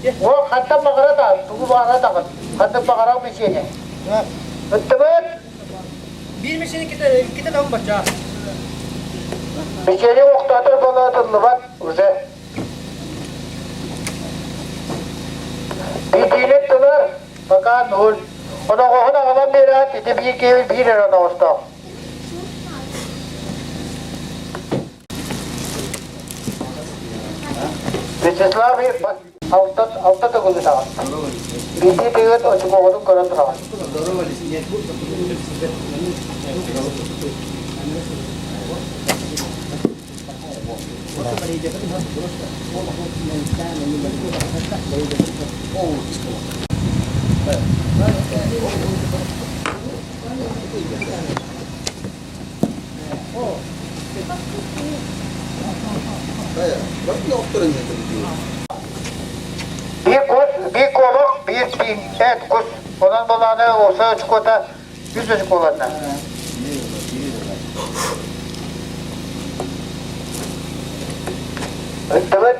О, хантан баҕара таҕын, тугу баҕара таҕын. Ханнык баҕарар мишени. Ыттыбыт. Биир мишени ките таҕын бачча. Мишени охтоотор болоотуллубат уже. Биитиилик тылар пока нуль. Оноҕоһун аҕалан биэрээт, ити биир киһи биир эрэ оноҕостоох. Вячеслав алта алта төгүл ытаҕын. Биирдии тыгыт очукоҕутун көрөн тураҕын. Биир кус, биир куобах, биир тииҥ, эт кус. Онон былааны уопсай очукуота үс очукуоланна. Ыттыбыт.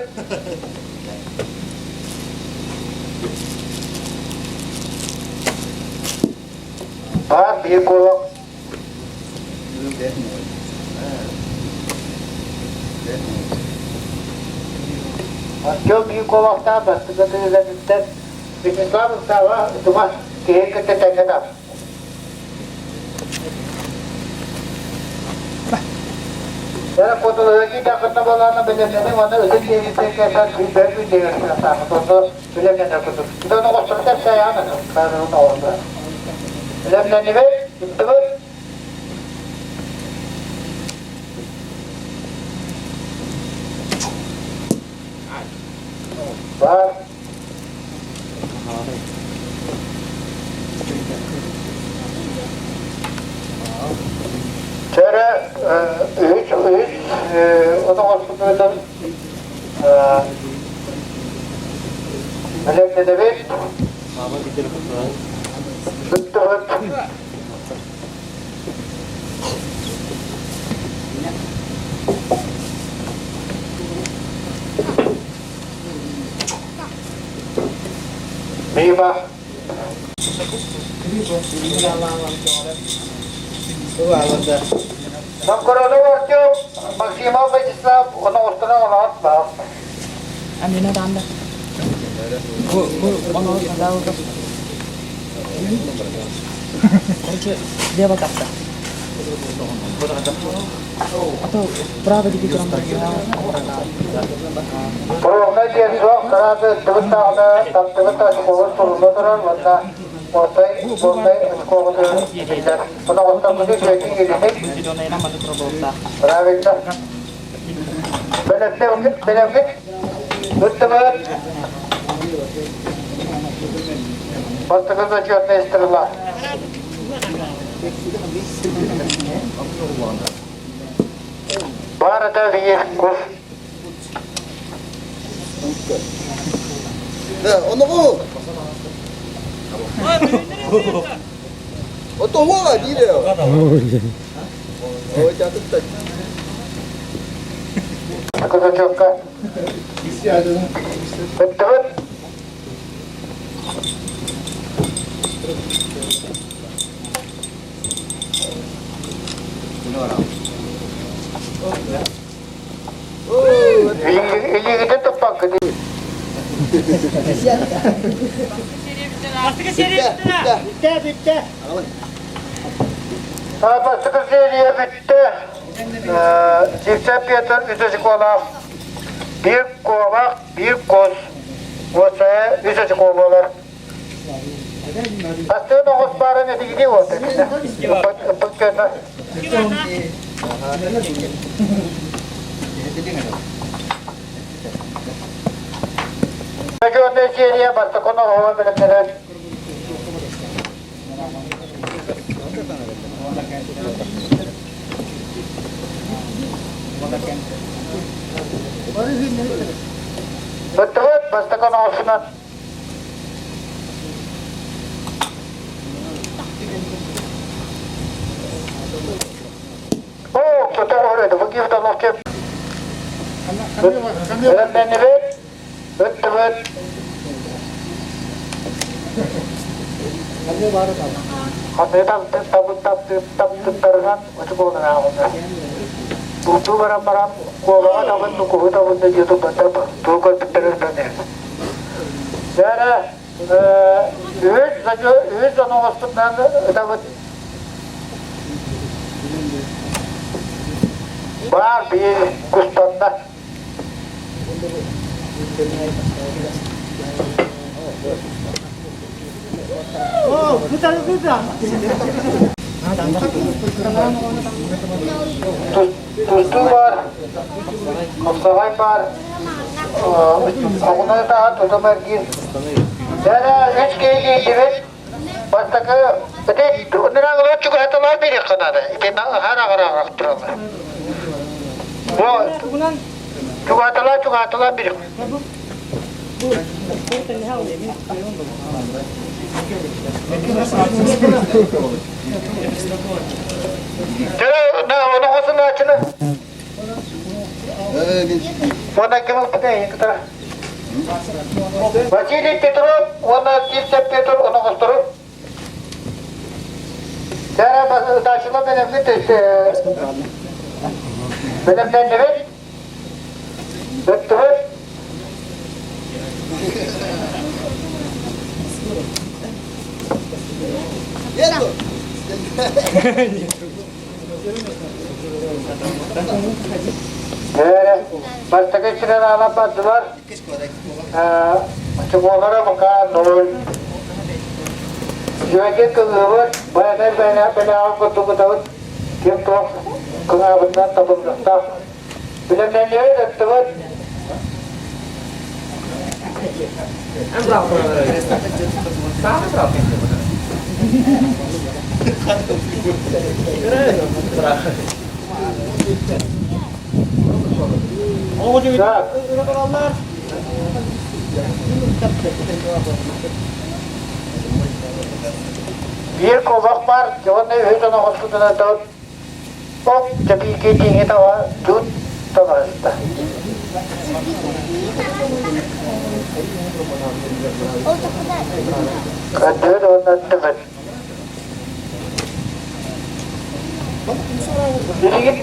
Баар биир куобах. Артем биир куобахтаах бастакы тыыларыттан Вячеслав Устава Дума киһи кытта тэҥҥэ тап. Хотулуһуги тахытна болаана бэлэмнэни уонна ытык киһитин кэсэр сүүрбэ үтүгэр сыахтаахыт онно бэлэмнэнэ кутук. Итон оҕостор сайаан аны оҕолор. Бэлэмнэнибит, ыттыбыт. Бар. Чөрө үһүс үһүс отоҕоспутуттан бэлэмнэнэбит. Ыттыбыт. Мимо. Новгородов Артем, Максимов Вячеслав, оноҕостона оноот баар. Амина даанда. Бу бу оно Короче, лево карта. А то право диги туран Поровна диэн суох сарааты тыбыттааҕына таптыбыт очкоҕун сурулла турар уонна уопсай уопсай очкоҕутун биллэр. Оноҕостоммуту үчүгэйдик илиник. Правильно. Бэлэмҥит, бэлэмҥит. Ыттыбыт. Бастакы зачетная стрела. Барыта биир кус. Да, оноҕу. Отоһуола диир. Ой, тятыттан. Кызачокка. Ыттыбыт. Илиигитин туппаккыт. Бүттэ, бүттэ. Бастакы серия бүттэ. Сивцев Петр үс очколаах. Биир куобах, биир кус. Уопсайа үс очко буолар. Бастыын оҕус баарын этигини уот ыппыт көнө. Зачетная серия бастакы оҥоһуга бэлэмнэнэр. Быттыбыт бастакы оҥоһугунан. О, кто-то говорит, вы Бэлэмнэннибит, ыттыбыт. Ханныгы таптыттарынан очукуолан ааҕыллар. Бултуу баран баран куобаҕа табын, куһу табын да диэн тылбаттар тугу көрбүттэрин билэн Дьэ үһүс оноҕоспутунан ытабыт. Баар биир кустанна. Тустуу баар, хапсаҕай баар, оҕуна таһа тутум эргиир. Дьэ, үс киһи киирдибит. Бастакы ити ынырааҕылар чугаһаталаан биэриэххэ наада. Ити аһаар аҕыраах тураллар. Бу чугаһаталаан чугаһаталаан биэриэх. Василий Петров уонна Кирсеп Петр оноҕостору Сара ытааччылар бэлэмҥит бэлэмнэннибит Ыттыбыт Бастакы сирэн аалан бардылар. Чубуолара пока ноль. Дьүөгэ кыҥыыбыт, байанай бэлэҕин курдук ытабыт, ким туох кыҥаабытынан табыллыахтаах. Бэлэмнэннибит, ыттыбыт. Так. Биир куобах баар, уонна үһүс оноҕоспутунан Ол тэпиикэ тииҥи таба тут табаһыста. Көрдүбүт уонна ыттыбыт. Билигин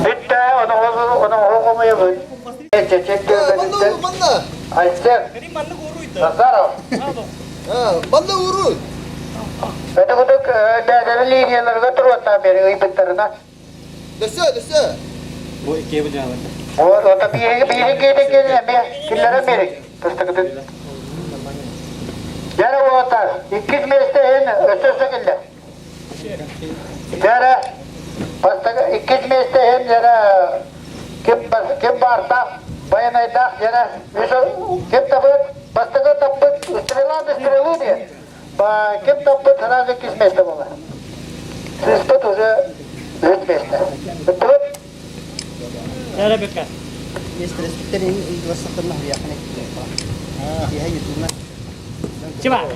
Бүттэ, оноҕоһу хомуйабыт. Чечен түөлбэтиттэн Айсен Назаров Манна уруй. Это кудук бэйэлэрин линияларга туруоттаан бери ыйбыттарына. Дөссө, дөссө. Бу иккиэ бу Вот, вот биһиги биһиги киһи эмиэ киллэрэн берик. Тыстыкытын. Дьэрэ уота, иккис миэстэ иһин өссө өссө киллэр. Дьэрэ, бастакы иккис миэстэ иһин дьэрэ ким ким баартаах, байанайдаах дьэрэ үс ким табыт, бастакы таппыт стрела до стрелы диэн. Ким таппыт сразу иккис миэстэ буолар. Сыспыт уже үһүс миэстэ. Ыттыбыт? Дьэрэ бэкэ.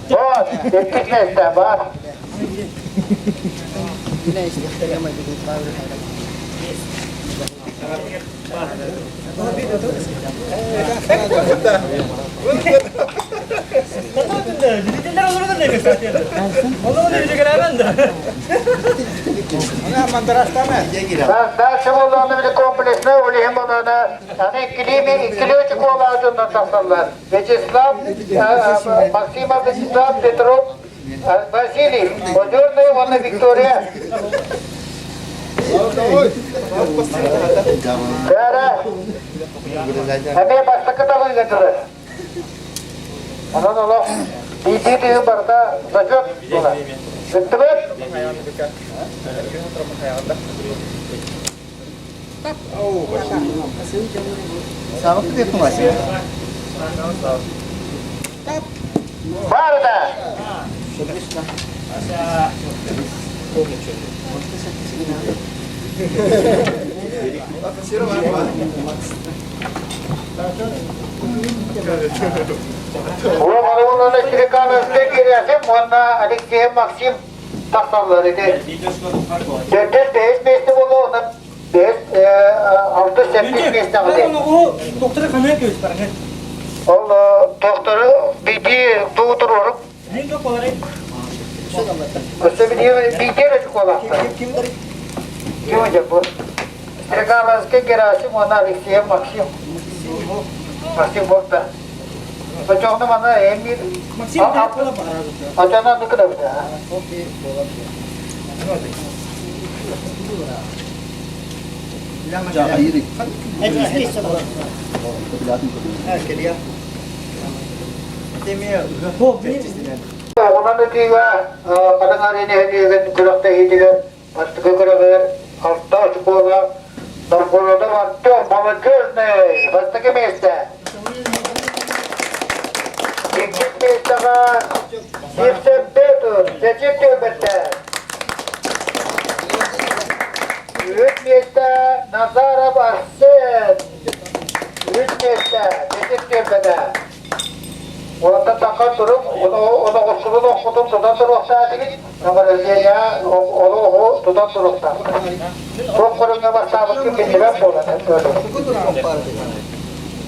Вот, иккис миэстэ бар. Дальше буоллаҕына били комплекснай ол иһин буоллаҕына аны иккилии иккилии очукуолаах дьоннор тахсаллар. Вячеслав Максимов Вячеслав Петров Василий Озерный уонна Виктория. Бээрэ, эмиэ бастакы талыыга турар. Онон олох иитии тыһы барыта зачет буолар. Ыттыбыт? Барыта! Уолуна Черекановскай Герасим уонна Алексей Максим тахсаллар ити. Төрдүс бэһис миэстэ буолуо, онон бэһис алтыс сэттис миэстэҕэ. Ол тохтору биди туу туруорук. Өссө биди эрэ школаахтар. Ким дьэ бу? Стрекаловский Герасим уонна Алексеев Максим. Максим буолта. Очоҕуна мана эмир Максим Очоҕуна анны кылабыта. Оҕунан ытыыга Хатыҥ Арыы нэһилиэгин күрэхтэһиитигэр бастакы күрэҕэр алта оскуола Новгородов Артем молодежный бастакы миэстэ. Иккис миэстэҕэ Сивцев Петр Чэчир түөлбэттэ. Үһүс миэстэ Назаров Арсен. Үһүс миэстэ Чэчир түөлбэтэ. Уонтан тахха турук, оноҕоскутун оххутун тутан туруохтаатыгыт, награждение ону оҕу тутан туруохтаах. Туох көрүҥҥэ бастаабыккын биллибэт буолан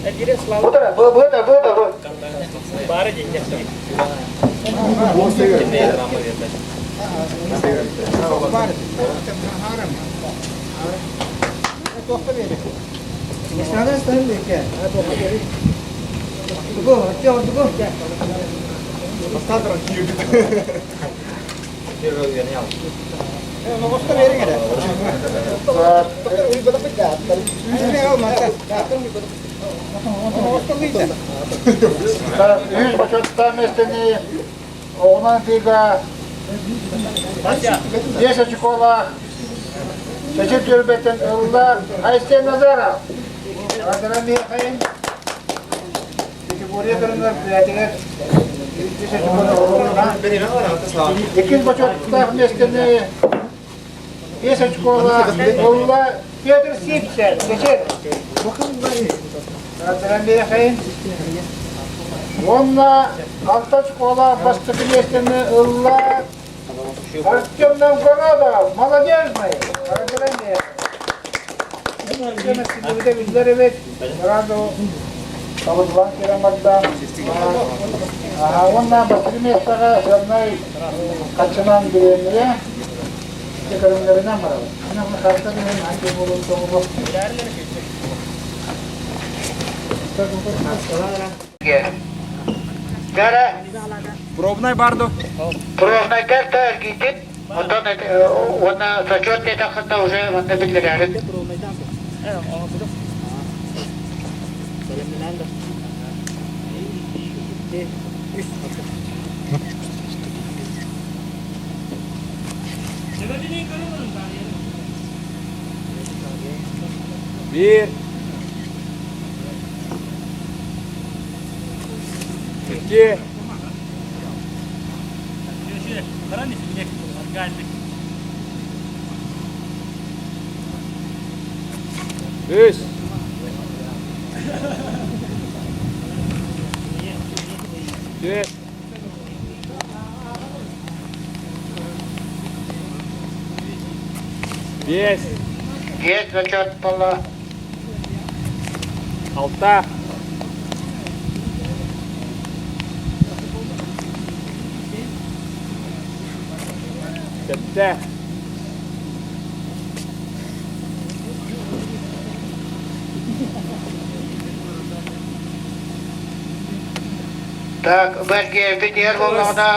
Бу бу бу бу бу. Үс бочуоттаах миэстэни оҕунан ытыыга биэс очукуолаах Чэчир түөлбэттэн ылла Айсен Назаров. Адара Михаил категория көрүҥэр бэйэтигэр үс очукуону оҕолоруна. Иккис бочуоттаах миэстэни биэс очколаах ылла Петр Сивцев. Чэчир. Адара Михаил Уонна алта очколаах бастакы миэстэни ылла Артем Новгородов, молодежный! Биллэр эбит, сразу табыллан кэлэн барда. Уонна бастакы миэстэҕэ сыаннай хаччынан бириэмийэ көрүҥнэринэн барабыт. Харта биһин анти буолун тоҕулу. Пробнай бар дуо? Пробнайдар да эргийдин, онтон уонна зачет диэтэххинэ уже манна биллэрээрин. Биир. Икки. Үс. Түөрт. Биэс. Биэс зачет буолла. Алта. Сэттэ. Так, бэргиэрбит иһэр буоллаҕына,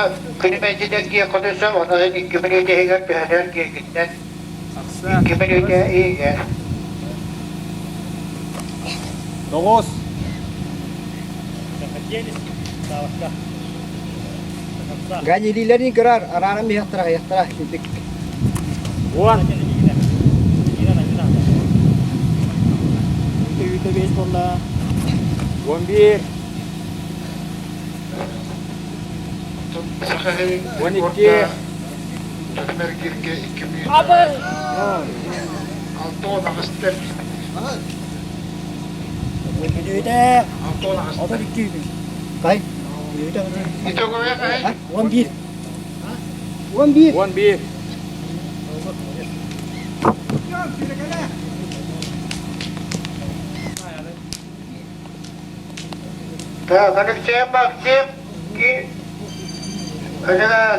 күнү мэлдьи хотуйсам, онон икки мүнүүтэ иһигэр түһэнэр кииргиттэн. Икки мүнүүтэ иһигэр. Тоҕус. Ганилилерин көрөр, араарын миһахтара хайахтара килдик. Уон. Үтэ бес болла. 11. 12. Мергирге 2 Абыр. Алты он ағыстар. Мүнүүтэ. Алты он ағыстар. 32 Кай? Итоговая кай? 11. 11. 11. Так, Алексей Максим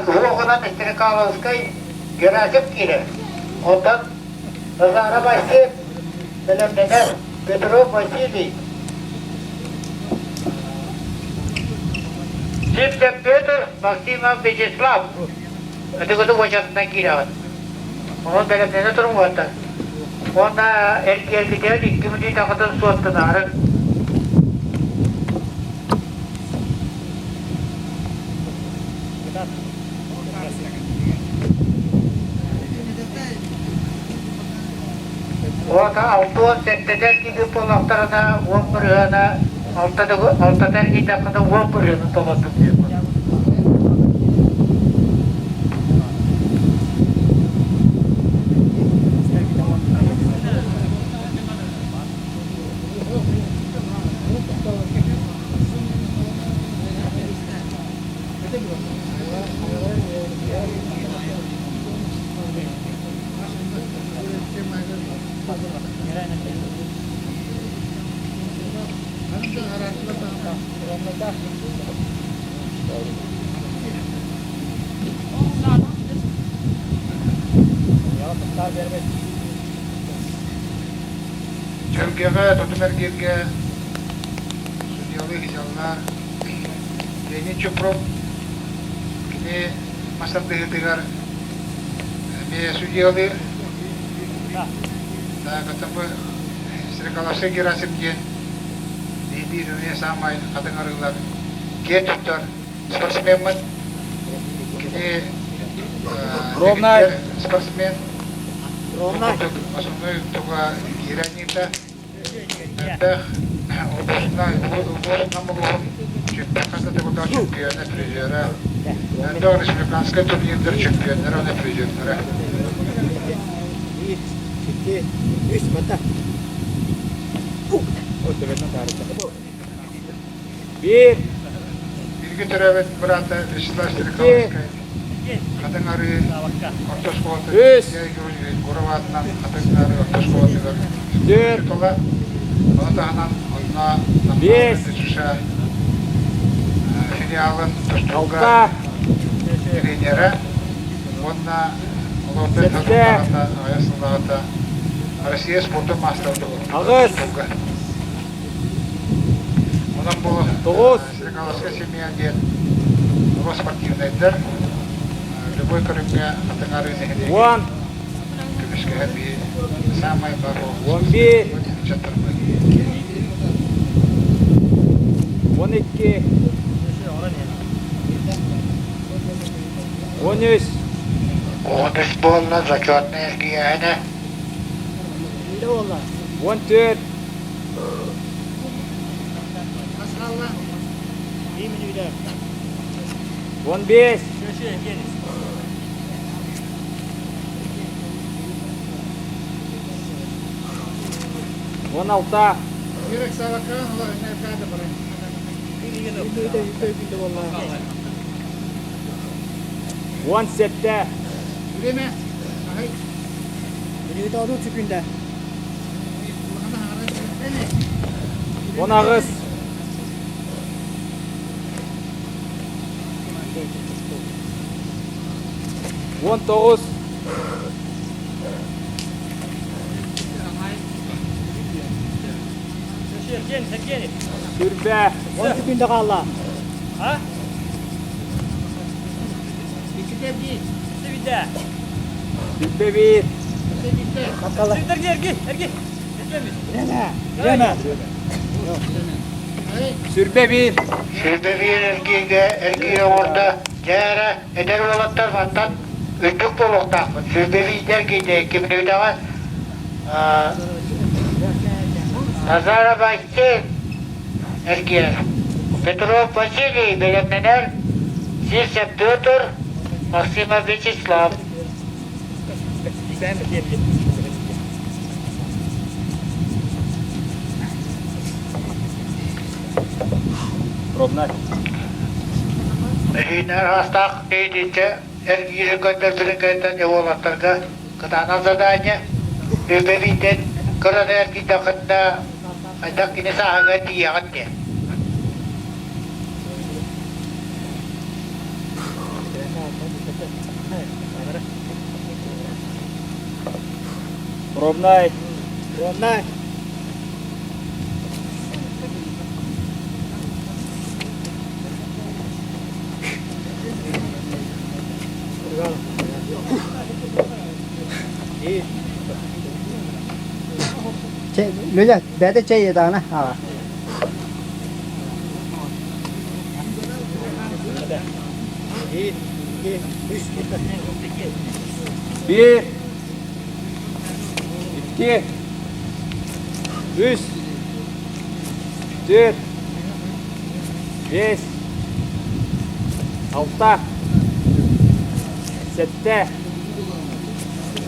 Уһугунан Стрекаловскай Герасим киирэр. Онтон Назаров Айсен бэлэмнэнэр Петров Василий. Сивцев Петр, Максимов Вячеслав. Ытыгыты уочаратынан киирэҕин. Онон бэлэмнэнэ туруҥ Уонна эргиэргитигэр икки мүнүүтэҕитин суоттанаарын. Уота алтыан сэттэтэ киһи буоллахтарына уон бырыһыана алтата эргийдэххинэ уон бырыһыаны толордум диэн. Сэргэҕэ, тутум эргииргэ судьуйалыы сылдьаллар. Леонид Чупров кини мас тардыһыытыгар эмиэ судьуйалыыр. Так, это бы Стрекаловский Герасим диэн биир эмиэ саамай хатыҥ арыылар киэн туттар спортсмеммын. Кини Ровнай. спортсмен. Основной туга киирэн Элбэх улуусна улуус улууһун хас да төгүллээх чемпиона, призера, элбэх республиканскай турнирдар чемпионнара уонна призердара. Биир, икки, үс, бата. Биир. Бииргэ төрөөбүт быраата Вячеслав Стрекаловскай Хатыҥ Арыы орто оскуолатын Үс. Егоров аатынан Хатыҥ Арыы орто оскуолатыгар Түөрт. учуутала. Ону таһынан онно Биэс. США филиалын тустууга Алта. тренера уонна олордон Сэттэ. аҕыйах сыллааҕыта Россия спордун маастара Аҕыс. тустууга. Онон бу Тоҕус. Стрекаловскай семья диэн оҕо спортивнайдар любой көрүҥҥэ Хатыҥ Арыы нэһилиэгин Уон. көмүскэһэр биир саамай барыл 11. ыччаттарбыт. 12. 13. 13 буолла зачетнай эргийээһинэ. 14. 15. 16. 17. 18. 19. Сүүрбэ. 10 секунда хаалла. 21. Время. 21. 21 эргииргэ эргиир оҥордо. Дьэ эрэ, эдэр уолаттар мантан үрдүк буолуохтаахпыт. 21 эргиирдэ икки мүнүүтэҕэ Назаров Айсен эргиэр. Петров Василий бэлэмнэнэр. Сивцев Петр, Максимов Вячеслав. Ровнай. Эһииннэр астаах киһитинчэ эргиири көрдөрбүтүн кэнниттэн уолаттарга кытаанах задание үбэбийтэн кыраны эргийдэххинэ хайдах кини сааһыгар тиийэҕин диэн. Ровнай. Ровнай. Лүлэ, бэйэтэ чэй даҕаны аҕа. Bir. İki. Үс. Түөрт. Биэс. Алта. Сэттэ.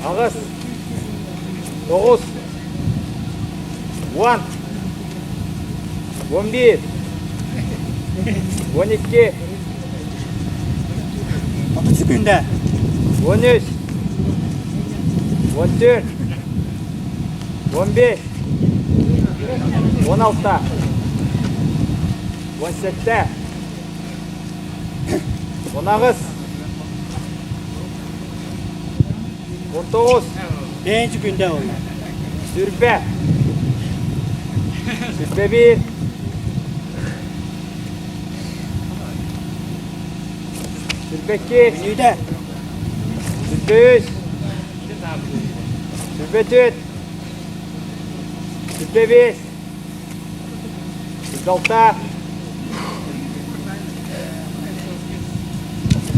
Аҕыс. Тоҕус. Уон. 11. 12. 30 күндэ. 13. 14. 15. 16. 17. 18. 19. Бэйэнчи күндэ ол. Сүрбэ. Сүрбэ биир. Сүрбэ икки. Мүнүүтэ. Сүрбэ үс. Сүрбэ түөрт. Сүрбэ биэс. Сүрбэ алта.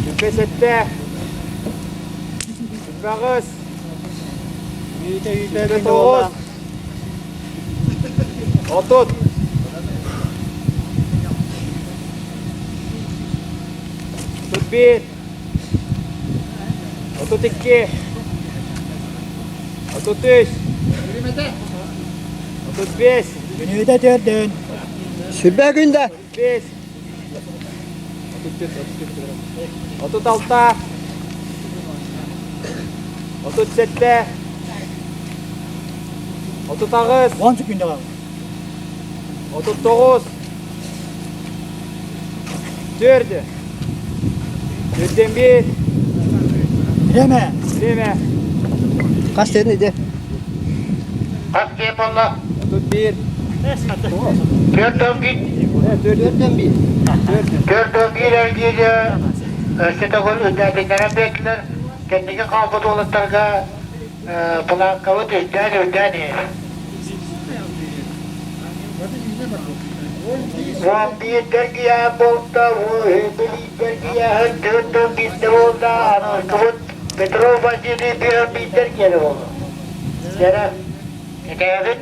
Сүрбэ сэттэ. Сүрбэ аҕыс. Мүнүүтэ үүтэ Сүрбэ күндэ тоҕус. буолла. 30. 31. 32. 33. 35. Мүнүүтэ төрдүн. Сүрбэ күндэ. 35. 34. 36. 37. 38. 10 күндэ бал. 39. Төрдү. Төрдөн биир. Время. Время. Хас тиэн иде? Хас диэ буолла? 31. 41. Төрдү. Төрдөн биир. Төрдү. 41 эргиирэ өссө төгүл үрдээтиннэрэн биэрдилэр. Кэнники хаалбыт уолаттарга планкабыт үрдээн үрдээн иһэр. 11 киһи буолта, билиитэр киһи 41 буолла, аныгыскыбыт Петров Василий биир биирдэр киһи буолла. Дьэрэ, итээбит.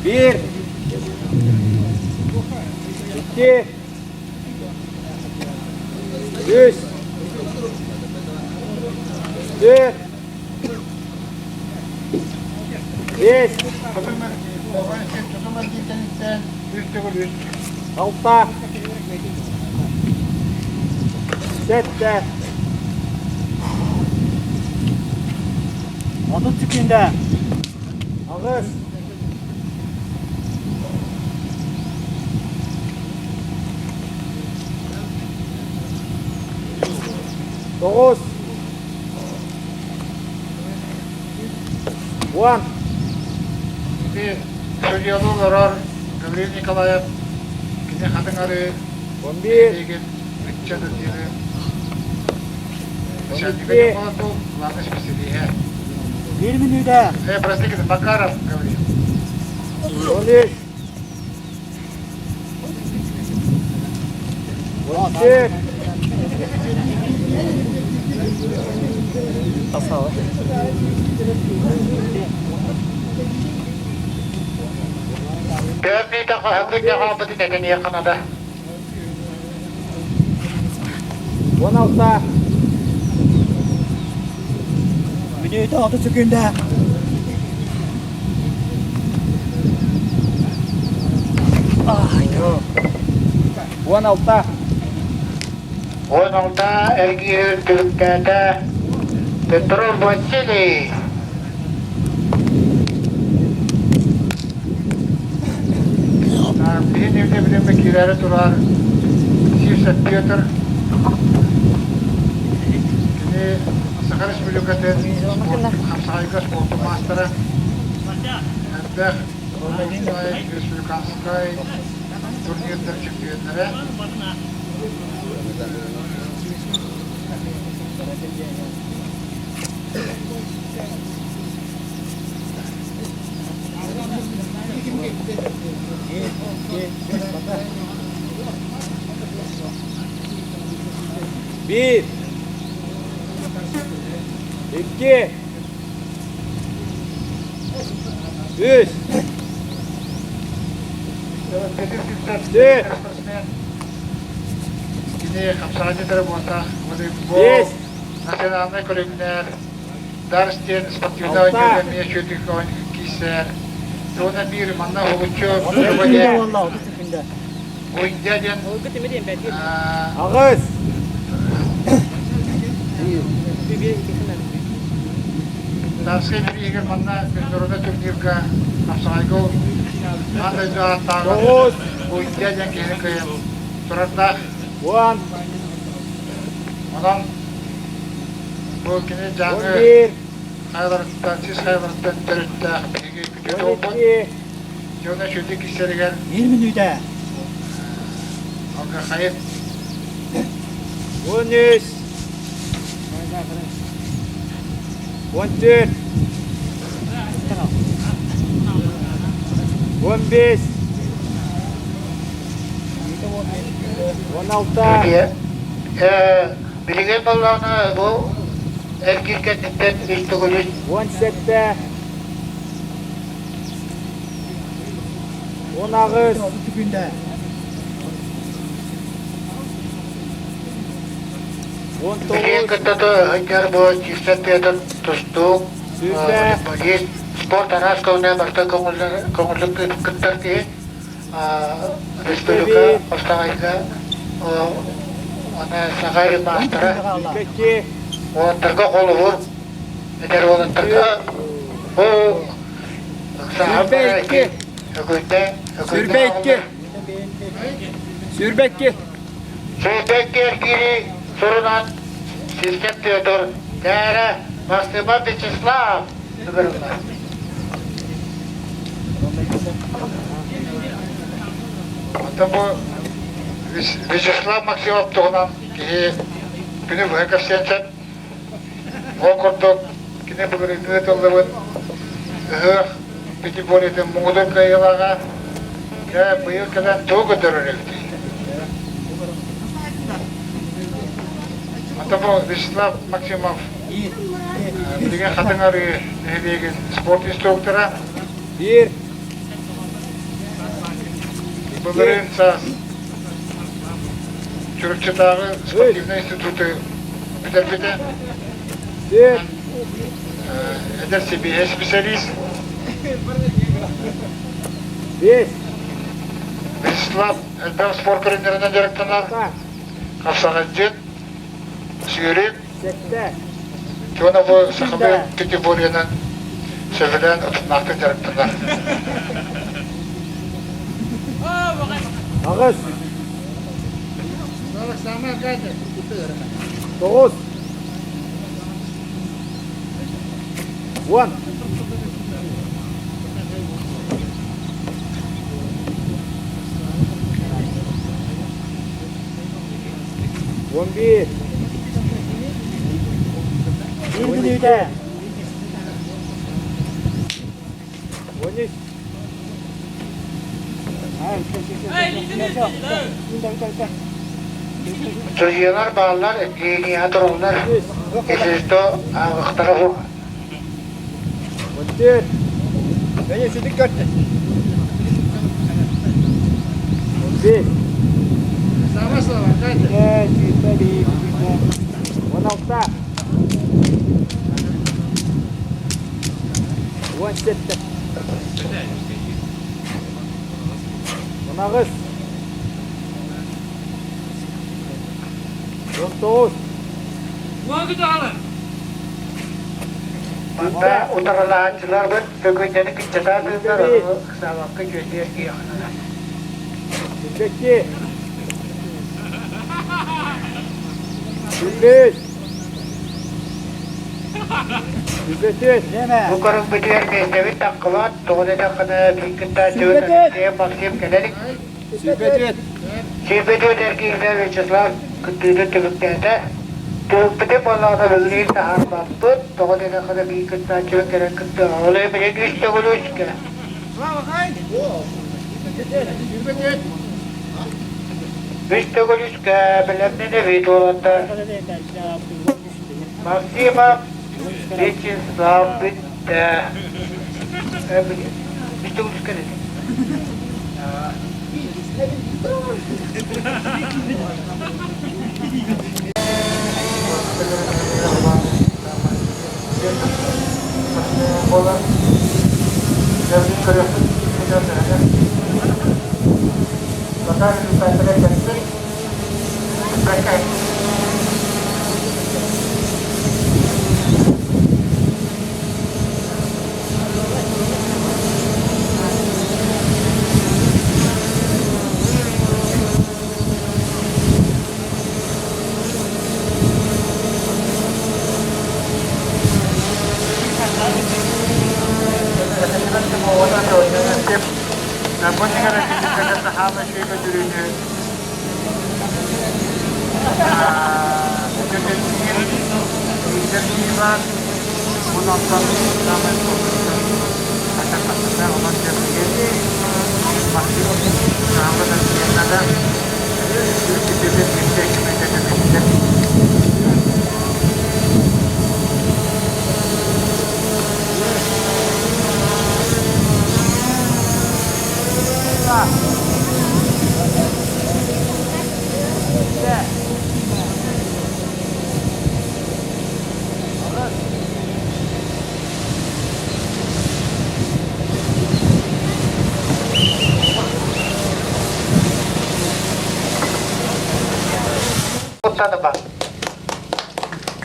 Биир. Икки. Үс. Түөрт. Биэс. Алта. Сэттэ. 30 күндэ. Аҕыс. Тоҕус. 10. Ити судьуйалыы олорор Гаврил Николаев кини хатыҥ арыы 11. нэһилиэгин ыччат отделын начальника 12. Николатов, главный специалиһэ. 1 мүнүүтэ. Простите, Макаров Гаврил. 13. 14. Төрт хаһыҥҥы хаалбытын этэн Канада. 16. Мүнүүтэ 30 күндэ. 16. 16 эргиир түмүктээтэ Петров Василий. Биһин билимэ киирээри турар Сивцев Петр. Кини Саха Республикатын хапсаҕайга спорт маастара. Элбэх республиканскай турнирдар чемпионнара. Bir. İki. Үс. Төрт. Кини хапсаҕайдьыттара буолтах, волейбол, Биэс. национальнай көрүҥнэр, Дарс диэн спортивнай оонньууга эмиэ үчүгэйдик киирсэр. Уонна биир манна уһулуччу диэн Уйдя диэн Аҕыс. Дарскай бирииһигэр манна международный турнирга хапсаҕайга аан дойду ааттааҕын Тоҕус. Уйдя диэн киһини кыайан турардаах. 10. Онон бу кини Дьааҥы 11. хайаларыттан, сис хайаларыттан төрүттээх биһиги күтүөт уолбут. 12. Дьоно үчүгэйдик истэригэр Bir мүнүүтэ. Алгахайыт 13. 14. 15. 16. Билигин буоллаҕына бу эргиир кэнниттэн үс төгүлүн 17. 18. Күндэ. Билигин 19. кытта сылдьар бу Чистан Петр тустуук, Сүүрбэ. волейболист, спорт араас көрүҥэ барыта көҥүллүк кыттар киһи. Республика Хостаҕайга уонна Саха маастара 2. уолаттарга холобур эдэр уолаттарга бу саха 22. өкүндэ 22. 22. 22 эргиири сурунан Сирсеп Петр Дээрэ Максимов Вячеслав ыҥырыллар. Оттон бу Вячеслав Максимов туһунан киһи күнү быһа кэпсиэн сөп. Ол курдук кини былырыыҥҥы ыытыллыбыт ыһыах пятиборьетын муҥутуур кыайыылааҕа дьэ быйыл кэлэн тугу көрдөрөр эбитий? Оттон бу Вячеслав Максимов билигин Хатыҥ Арыы нэһилиэгин спорт инструктора. Биир. Былырыын саас Чурапчытааҕы спортивнай институту бүтэрбитэ. Биир. Эдэр сибиэһэй специалист. Биэс. Вячеслав элбэх спорт көрүҥнэринэн дьарыктанар. Хапсаҕайдьыт, сүүрүк, Сэттэ. Уонна бу сахалыы категориянан сөбүлээн утумнаахтык дьарыктанар. Аҕыс. Тоҕус. 10. 11. Bir мүнүүтэ. 13. Судьуйалар бааллар, линия тураллар. Если ааҕыахтара суох. 14. Бэйэ сүдүк көрдө. 15. 16. 17. 18. 19. Манна утарылаһааччыларбыт бүгүннэни кыччатаатыыллар, ону ыксаабакка күөтүөр киһиэхэ. Сүүрбэкки. Сүүрбэс. Сүүрбэтүөт. Бу көрүҥмүтүгэр миэстэбит таххыбат, тоҕо диэтэххинэ биир кыттааччыбыт Алексеев Максим кэлэ илик. Сүүрбэтүөт. 24 эргииргэ Вячеслав кыттыытын түмүктээтэ. Түмүкпүтүн буоллаҕына бүгүн таһаарбаппыт, тоҕо диэтэххинэ биир кыттааччыбыт кэлэн кыттыаҕа. Ол иһин билигин үс төгүл үскэ. Үс төгүл үскэ бэлэмнэнэбит уолаттар. Максимов Вячеслав бүттэ. Үс төгүл үскэ дэтэ. Куттаныма.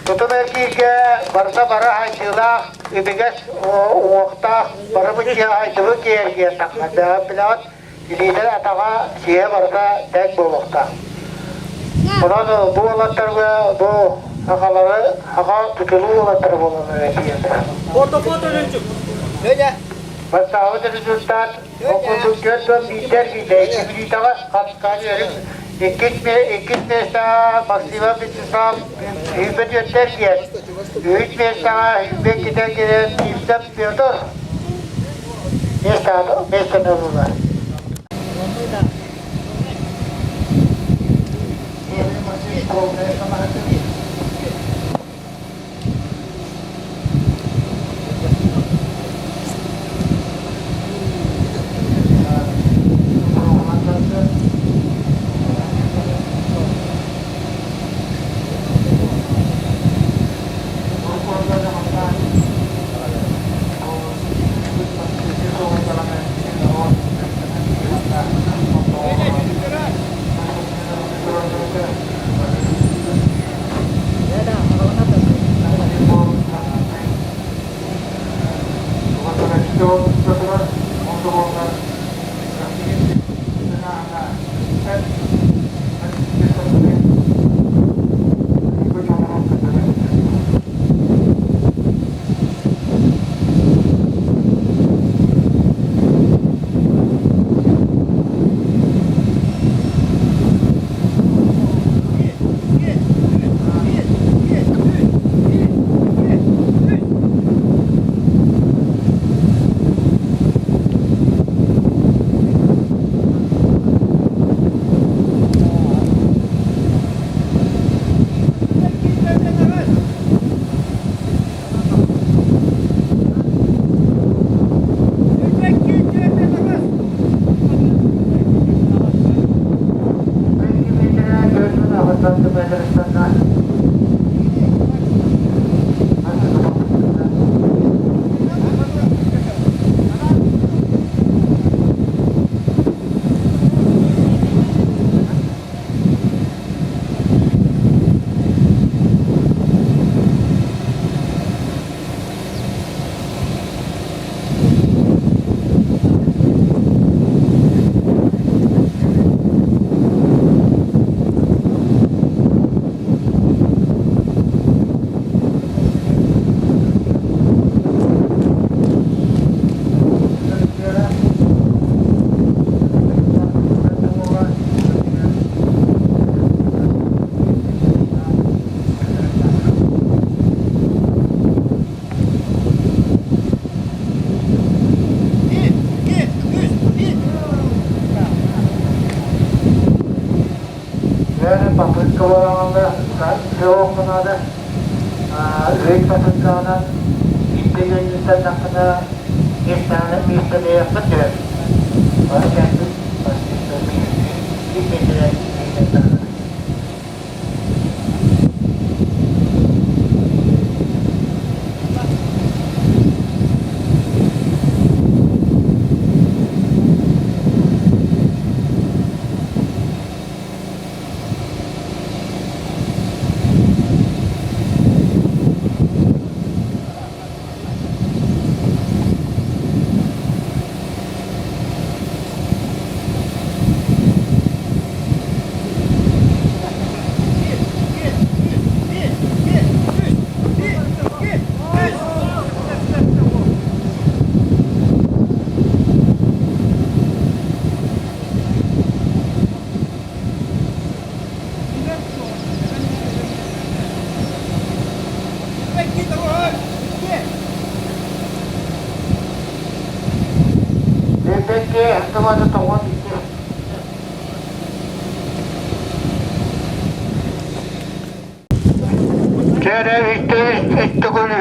Тутум эргииргэ барыта бары айсыылаах, үбүгэс уҥуохтаах, бары быччыа айсыбыт киһи тахха. Билэҕит, илиитэ атаҕа сиһэ барыта тэҥ буолуохтаах. Онон бу уолаттарга бу сахалары саха тутулуу уолаттара буолаллар этиэхтэрэ. Фото-фото Ленчик. Леня. Бастаабыт результат ол курдук 41 киирдэ. Икки билиитэҕэ хапкаан иккис иккис миэстэҕэ Максимов Вячеслав сүүрбэ түөртэр киэр. Үһүс миэстэҕэ 22 киирэн Сивцев Петр миэстэҕэ миэстэни ыллылар. попытка буолаҕалла сыох наада. Үһүс попыткаҕынан икки күннүктэннэххинэ миэстэҕинэ миэстэлэйэххин сөп. Бары кэлбит биир миэстэлээх миэстэлээх. Лебедке антымады тоҕон икки. Чээрэ үстэ үстүгүл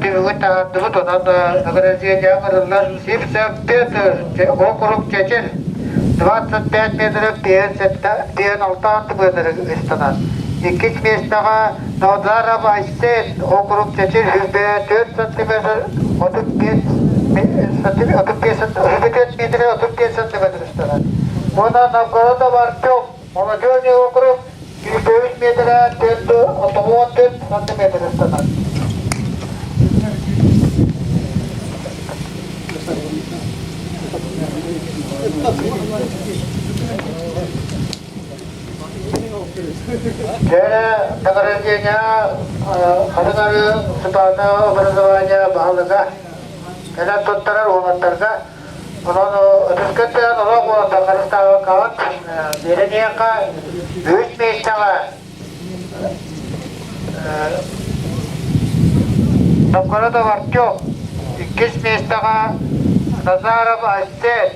түбүгү таһардыбыт, онон награждение ырыллар Сивцев Петр, округ Чечен, 25 метров 56 метр ыстанар. Иккис миэстэҕэ Назаров Айсен, округ Чечен, 104 сантиметр 35 35 метр 35 сантиметр ыстанар. Уонна Новгородов Артем, Молодежный округ, 109 метра 4 сантиметр ыстанар. Дьэ, награждение Хатыҥары сутаана образование баһылыга кэлэн туттарар уолаттарга. Онон ытыскыттан олох уолаттар харыстаабаккаҕыт биэрэниэххэ үһүс миэстэҕэ Новгородов Артем, иккис миэстэҕэ Назаров Айсен,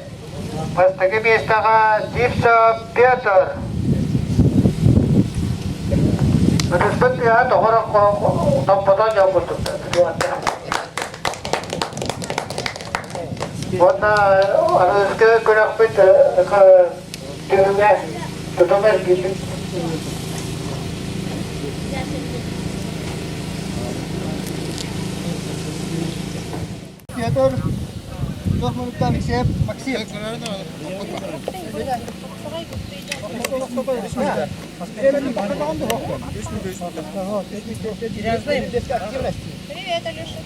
бастакы миэстэҕэ Сивцев Петр. Ытыспыт тыаһа тоҕор топпотон дьон курдуктар. Уонна аныгыскы күрэхпит түмүгэ тутум эргийбит. Петр, туох Алексеев, Максим. Привет, Алеша.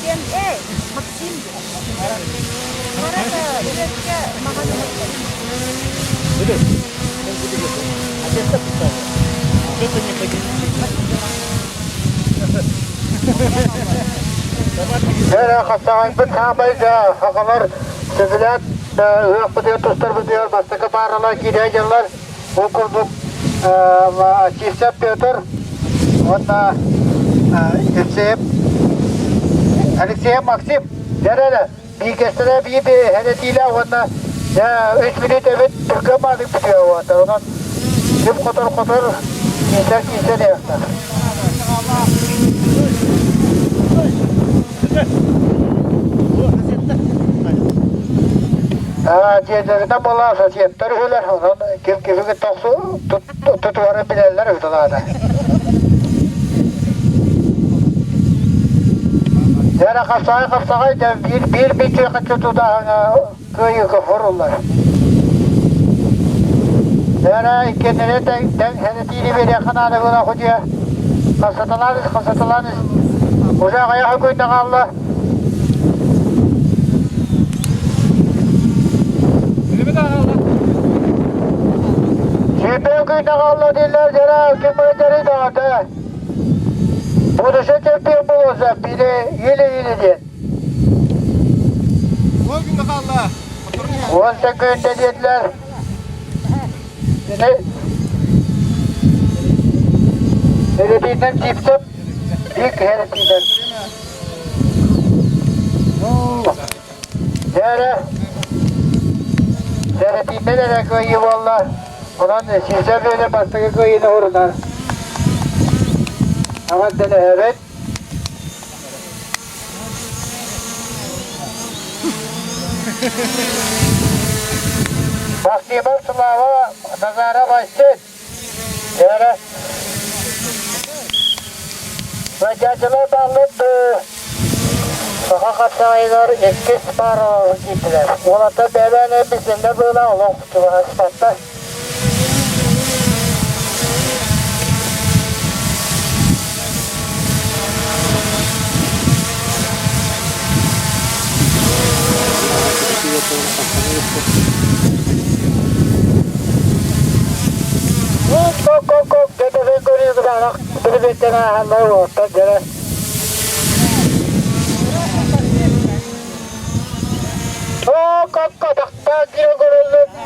диэн, эй, Максим диэн. Куорат Үөскэ маҕан Эрэ хапсаҕайбыт саамай да сахалар сөбүлээн ыһыахпытыгар тустарбытыгар бастакы пааралар киирэ дьыллар Ол курдук Чистяк Петр уонна Алексеев Алексеев Максим дьэ бииргэстэрэ биир эрэтиилэ уонна дьэ үс мүнүүт эбит түргэн баадык бүтүө уонна онон ким хотор хотор киирсэр киирсэн иһиэхтэр. Дьиэлэринэн буолла соседтар үһүлэр, онон ким киһи тохсу тутуһарын билэллэр үһү Дьэ хапсаҕай хапсаҕай дьэ биир биир биир хаччы тутааһыҥа кыайыыга хоруллар. Дьэ иккиэннэрэ тэҥ сэнэтиини биэриэххэ наада буолан худьуйа хасаталаан ис хасаталаан ис уже аҕыйах өкүйдэ хаалла. Сүүрбэ өкүйдэ хаалла дииллэр дьэ ким ыйдарый даҕата. Будущий чемпион буолуоса бири или-или диэн. 10 секунда диэтилэр. Эретиинэн Сипсеп, Бик Эретиинэн. Дьэ Эретиинэн эрэ кыайыы буолла. Онон Сипсеп үөнэ бастакы кыайыыны урунар. Аҕа дэлэһэбит. Спасибо, Слава Назаров Айсен. Дьэ, Дядялар бааллар саха хапсаҕайыгар иккис паараларын киирдилэр. Уолаттар бэйэлээн бисэннэр быыла олох чугаһаспаттар.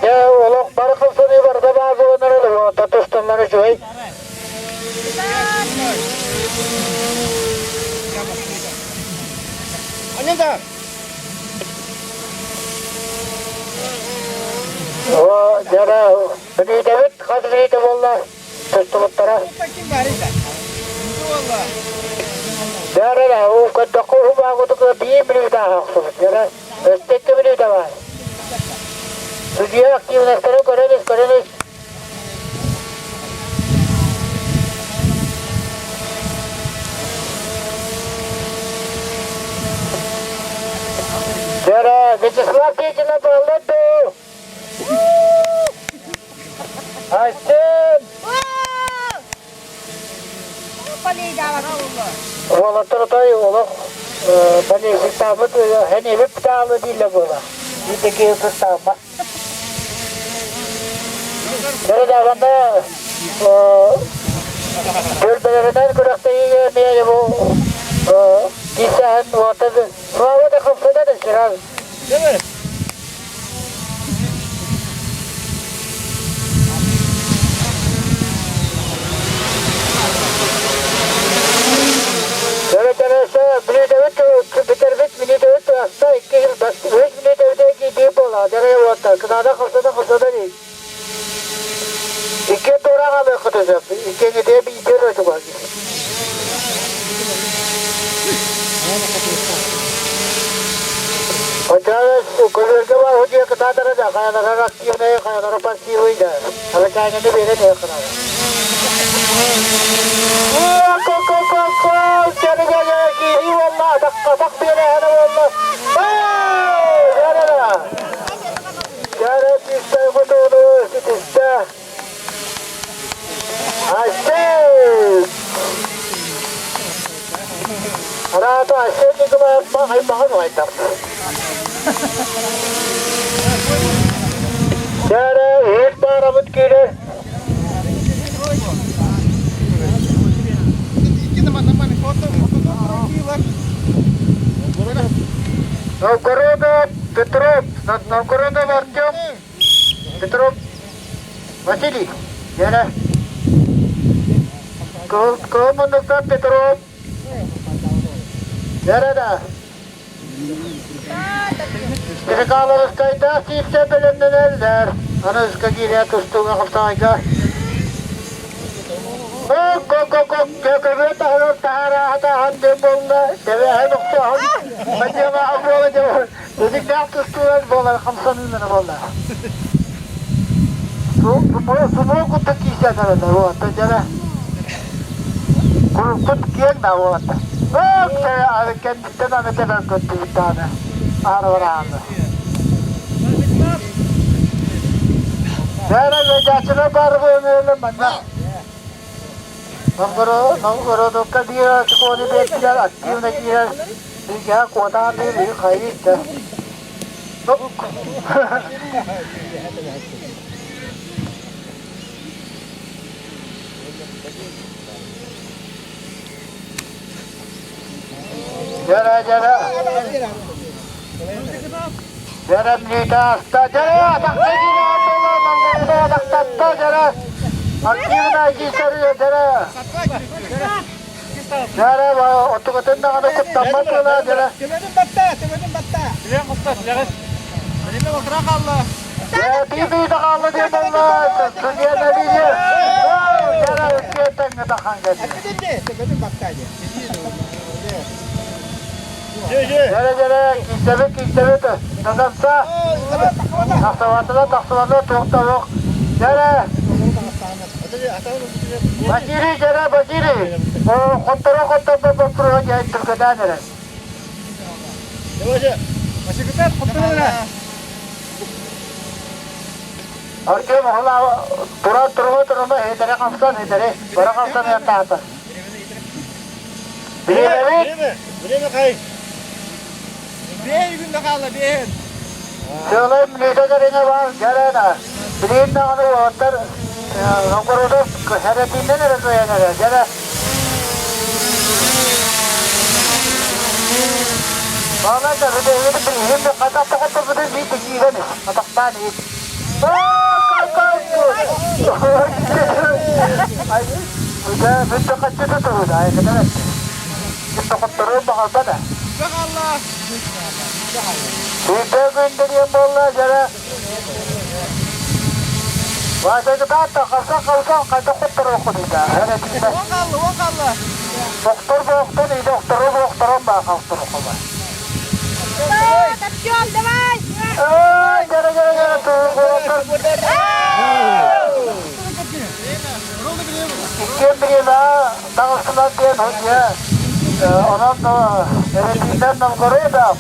Олох бары хамсаныы барыта баар буоланнар татыстаннар үчүгэй. О, дьара, билиитэбит хас билиитэ буолла тустубуттара. Дьара, уу көрдөххө уһубаагутук биир билиитэ аахсыбыт. Дьара, өстөккө билиитэ баар. Судьуйа активностары көрөн ис, көрөн ис. Дьэ, Вячеслав Петина буолла дуу? Айсен! Уолаттар отой олох болельщиктаабыт хэнибит таалы дииллэр буола. Биир кыстаабат. Дьэ, түөлбэлэринэн күрэхтэһиигэ эмиэ бу киисэһэн уота Слава да хамсана да сразу. Бүтэрбит аста икки үс мүнүүтэ киирии буолла. Дьэ, уота кынаада хамсана хамсана дии. Икки тураах алыаххытын сөп. Иккиҥитиэ биирдэр өтүгэр. Оччоҕо көбүөргэ бар худьуйа кытаатара да, хайалара активнай, хайалара пассивный да. Алычаананы биэрэн иһэ кынара. Киһи буолла, атах биэрэ буолла. Дьэ, тиистэй хотууну ситистэ. Айсен! Араата Айсен Николаев аймаҕын уһайдар. Дьэ, иһит баарабыт киирэр. Новгородов Петров, Новгородов Артем, Петров Василий, Дьэ, Кыһыл муннукта Петров, Дьэ да. Стрекаловскайдаах киирсэ бэлэмнэнэллэр. Аны ыска киирэ тустууга хапсаҕайга. Ок-ок-ок-ок, көкөбүө таһырар таһаарааһа диэн буолла, тэбээһин охсуоһун, бадьыамаһа буола дьэ Үдүктээх тустуулар буолар хамсаныылара буолла. Сумуо куттан киирсэн эрэллэр уоттан дьэрэ. Куруккут киэҥ да уота. Кэнниттэн аны тэбэн көттүбүт даҕаны. Аарабарааны. Дьэрэ ыалдьааччылар баар буолан манна. Новгородовка биир очкону биэрдилэр, активно киирэр. Бигэ куотаатыыр үһү хайыы да. Дьэрэ, дьэрэ. Дьэрэ мүнүүтэ ааста. Дьэрэ, атахта киирэн буолла, Новгородов атахтатта, дьэрэ. Активно киирсэр, дьэрэ. Дьэрэ, оттугутун даҕаны куттаммат буола, дьэрэ. Төбөтүн батта, төбөтүн батта. Билэн кутта, билэҕин. Билэн отыра хаалла. Биир хаалла диэн буолла, судья Нария. Дьэрэ, үккэ тахан кэлли. Төбөтүн батта диэн. Дьэрэ, дьэрэ, киирсэбит, киирсэбит. До конца. Тахсыбатыла, тахсыбатыла, туох да суох. Дьэрэ. Василий, дьэрэ, Василий. Хотторо хотторбо боппуруоһа дьэ түргэтään эрэр. Василий, хотторо эрэ. Артем оһола тура турума турума хетере хамсан хетере бара хамсан ятаата. Бириэмэбит Время, время хай. Бэйи күн да хаалла, бэйин. Сыалай мүнүүтэ кэриҥэ баар дьэрээнэ. Билигин даҕаны уолаттар Новгородов хэрэтиинэн эрэ кыайан эрэ дьэрэ. Баҕалар да бүтэһигин билигин да хата тоҕотторбутун биир киирэн атахтаан иһит. Бүтэ хаччыта турууда, айкытан Тоҕотторуон баҕарба да. Сүүрдэ күндэ диэн буолла, дьэрэ. Васягытаатта харсан-харсан хайдах хотторуоххунуй да, эрэтиитэ. Уон хаалла, уон хаалла. Доктор буохтун, и доктору буохторон баа халтырухула. Артем, давай! Ай, дьэрэ, дьэрэ, дьэрэ, тугуттар. Иккиэн бириэмэ таҕыстылар диэн һудья. Онон эрэтиитэн Новгородов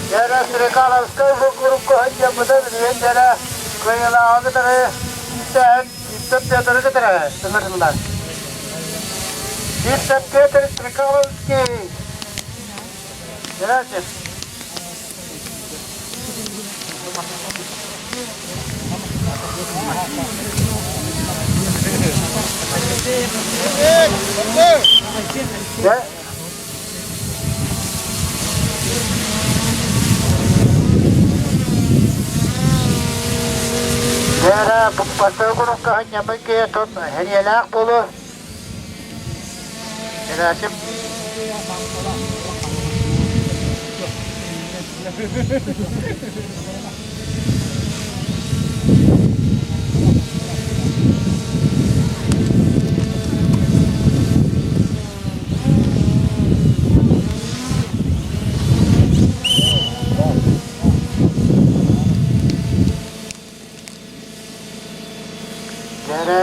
Дьэрэ Стрекаловскай бу курукку сылдьаммыта билигин дьэрэ кыайыылааҕы кытары киирсээн Виктор Петры кытары ыҥырыллар. Виктор Петр Стрекаловский. Здравствуйте. Да? Дьэ, поселкунукка ханньаммыт киһи тон хэниэлээх буолуо. Герасим. Дьэ,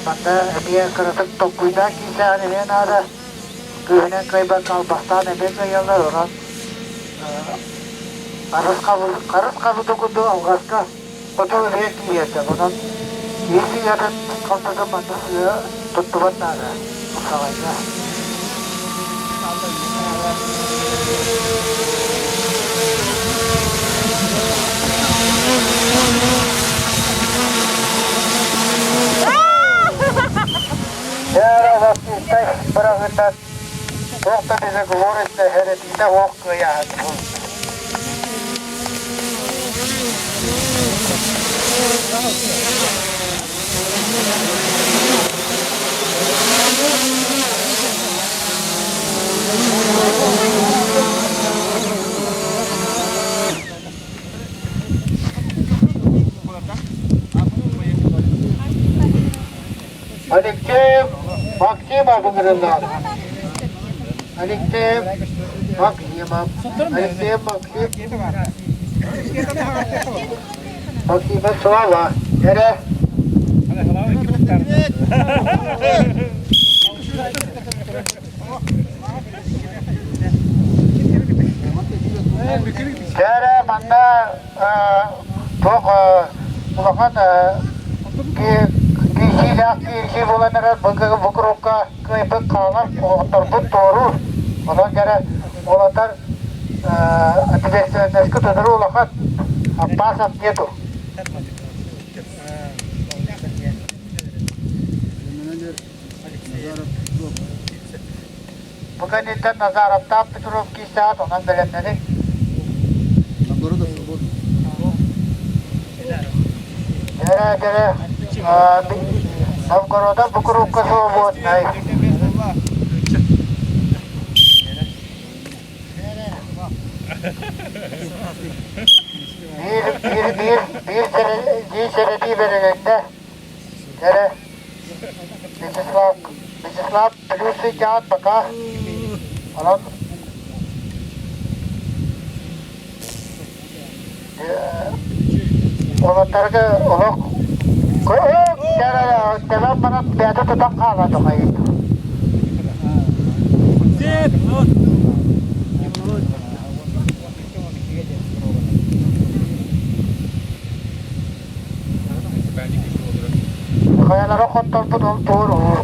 манна эмиэ кыратык толкуйдаан киирсэҕин эмиэ наада. Күүһүнэн кыайбакка албастаан эмиэ кыайаллар, онон харыс хабы курдук алҕаска. Хоту эмиэ тиийэрдэ, онон киһи сыыһатын халтатын манна сыыһа туттубат наада, тупсаҕайга. Дьэ, Василий быраҕыттан туох да безоговорочно эрэтиитэ суох кыайааһын буолбут. Алексеев Максимов ыҥырыллар. Алексеев Максимов. Алексеев Максим. Максимов Слава. Эрэ. Дьэ манна туох улахан киирсиилээх киирсии буолан эрэр бу курукка кыайбыт хаалар оҕотторбут туоруур. Онон дьэрэ уолаттар ответственноска тутуру улахан опасов нету. Бу кэнниттэн Назаровтаах Петров киирсэҕит, онон бэлэмнэниҥ. Дьэрэ, дьэрэ, Новгородов бу курукка свободнай. Биир, биир, биир, биир, биир сэрэтии бэрилиннэ. Дьэрэ, Вячеслав, Вячеслав плюсы тянут пока. Онон уолаттарга олох тэбэн баран бэйэтэ тутан хаалла тоҕойут. Хайалара хотторбут ол туоруур.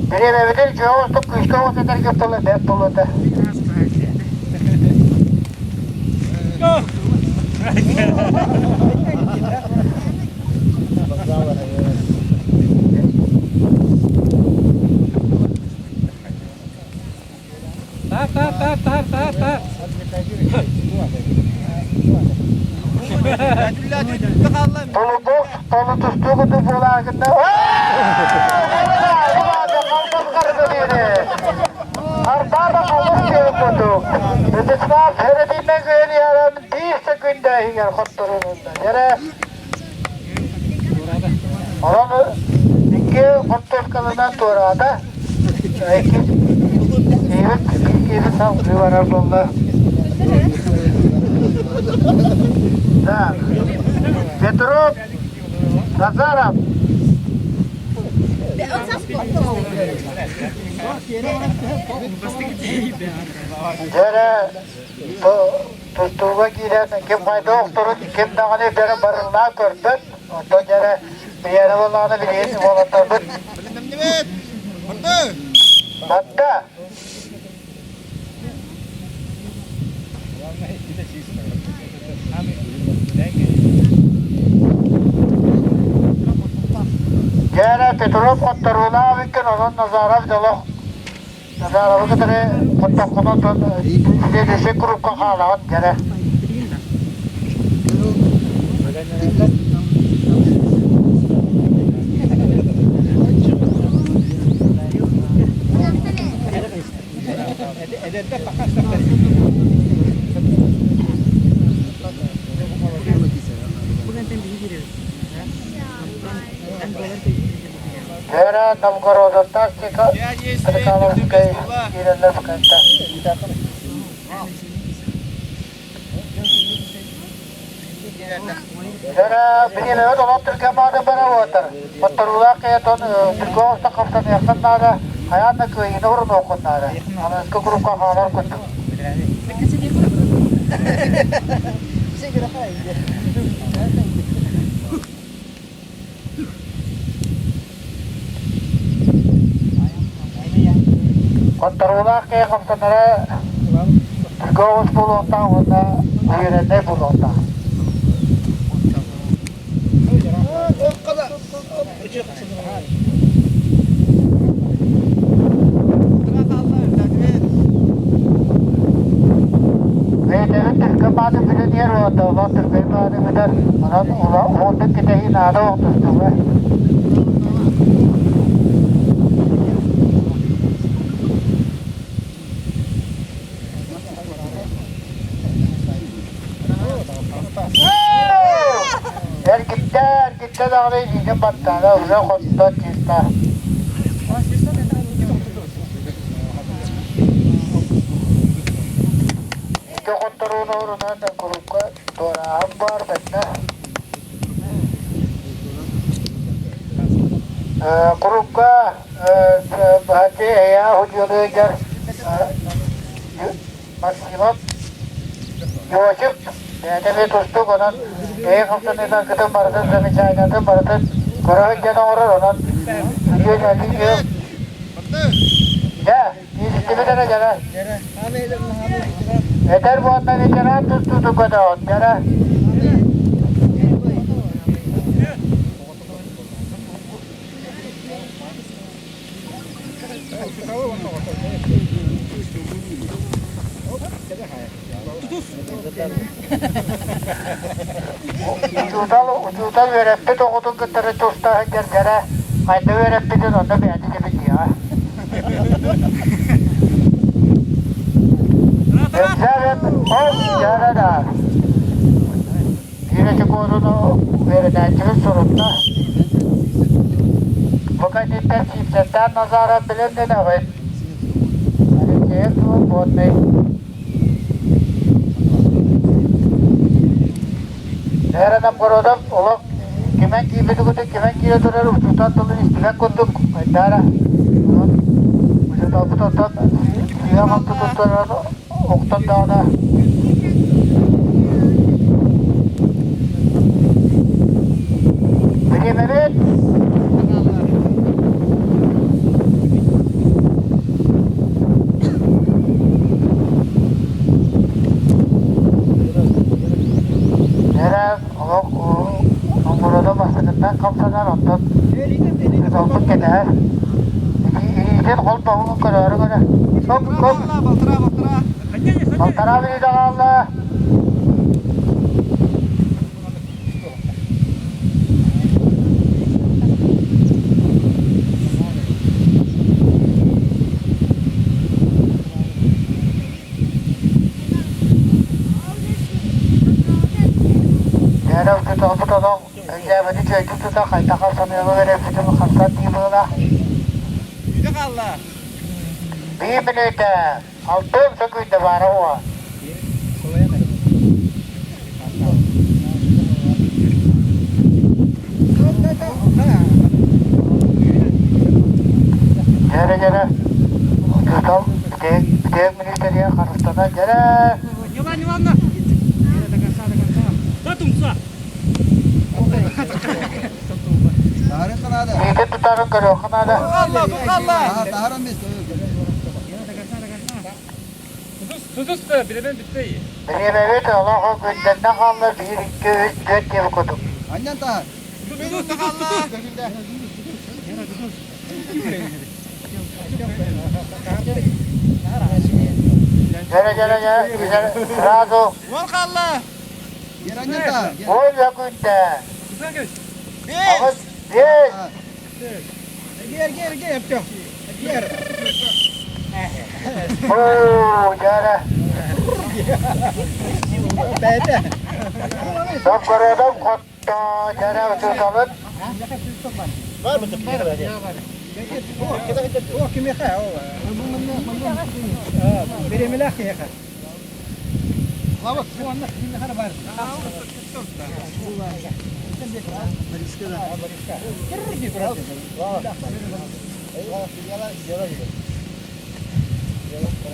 Бириэмэбитин дьоҕустук күүскэ оҕус этэргэ тылы бэрт буолуо Таар, таар, таар, таар, таар, таар. Полубокс, полутустуу курдук буолаагында Арбаба алыс курдук. Вячеслав Середина Гөлиярын биир секунда иһигэр хотторунунна. Дьэрэ Онон икки хортуоскалынан туораата. Икки икки салгыы барар буолла. Так. Петров Назаров. Дьэрэ тустууга киирэн ким хайда охторун ким даҕаны бэрэ барыллаан көрбөт. Онтон дьэрэ Прияры буоллаҕына билигин уолаттарбыт Батта Дьэрэ Петров хотторуулаах эбиккин, онон Назаров дьолох Назаровы кытары хоттоххуна оттон следующий кругка хаалаҕын дьэрэ. Вера Новгородовтар Стрекаловскай киирэллэр кытта. Вера бириэмэбит олох түргэн баҕайытык барар уолаттар. Хотторуулаах киһи тон түргэн оҕустан хамсаныаххын наада, хайаан да кыайыыны урунуоххун наада. Аныгыскы курукка хаалар курдук. Хотторуулаах киһи хамсанара түргэн оҕус буолуохтаах уонна увереннай буолуохтаах. Бэйэлэрин түргэн баады билиниэр уонна олох түргэн баады билэр, онон уһуннук кэтэһии наада оҕустуга. Эргиттэ, эргиттэ даҕаны илиитин баттаана уже хотто чисто. Ити хотторууну урунан курукка туорааһын баар бэннэ. Курукка быһаччы эйээ худьуолугар Максимов Иосиф бэйэтэ эмиэ тустуук, онон эйэ хамсаныытын кытын барытын замечаниетын барытын көрө сылдьан оҥорор, онон үтүө дьэ Дьэ, иистибит эрэ дьэрэ. Эдэр уонна ветеран тустуутун көтөҕүн, дьэрэ. Учуутал, учуутал үөрэппит оҕотун кытары туста сылдьар дьэрэ, хайда үөрэппитин онно бэйэтэ да билиэҕэ. Экзамен ол дьэрэ да. Биир очукуотуну үөрэнээччибит сурунна. Бу кэнниттэн Сиипсэттээн Назаров билэн гынабын. Алексеев свободный. Вера Новгородов олох кимэн киирбит курдук кимэн киирэ турар учуутал тылын истибэт курдук айдаара. Учууталбыт онтон сыыһа-халты туттаран охтон даҕаны Бириэмэбит Эрэ олох оҥородо бастакыттан хамсанар, онтон учууталбыт кэтэһэр. Илиитин холбоһугун көрөөрү көрө. Хоп, хоп. Балтараа мүнүүтэ хаалла. Дьэ, учууталбыт олох өйдөөбөтү үчүгэйдик тута хайдах хамсаныаҕы эрэппитин хамсат дии быһыылаах. Үйдэ хаалла. Биир мүнүүтэ, алтын сөкүүндэ баара уо. Дьэрэ дьэрэ, учуутал бүтэһик мүнүүтэлиэ харыстана дьэрэ. Ньылан, ньыланна. Да тумса. Миитин тутарын көрүөххэ наада. Тутуста, билэбин бүттэй. Бириэмэбит олох күндэннэ хаалла биир, икки, үс, түөрт диэбит курдук. Тутус, тутус, тутус. Дьэрэ, дьэрэ, дьэрэ, сразу. Уон хаалла. Уон күндэ. Аҕыс, биэс. Оо, дьэрэ. Новгородов хотто, дьэрэ учууталын.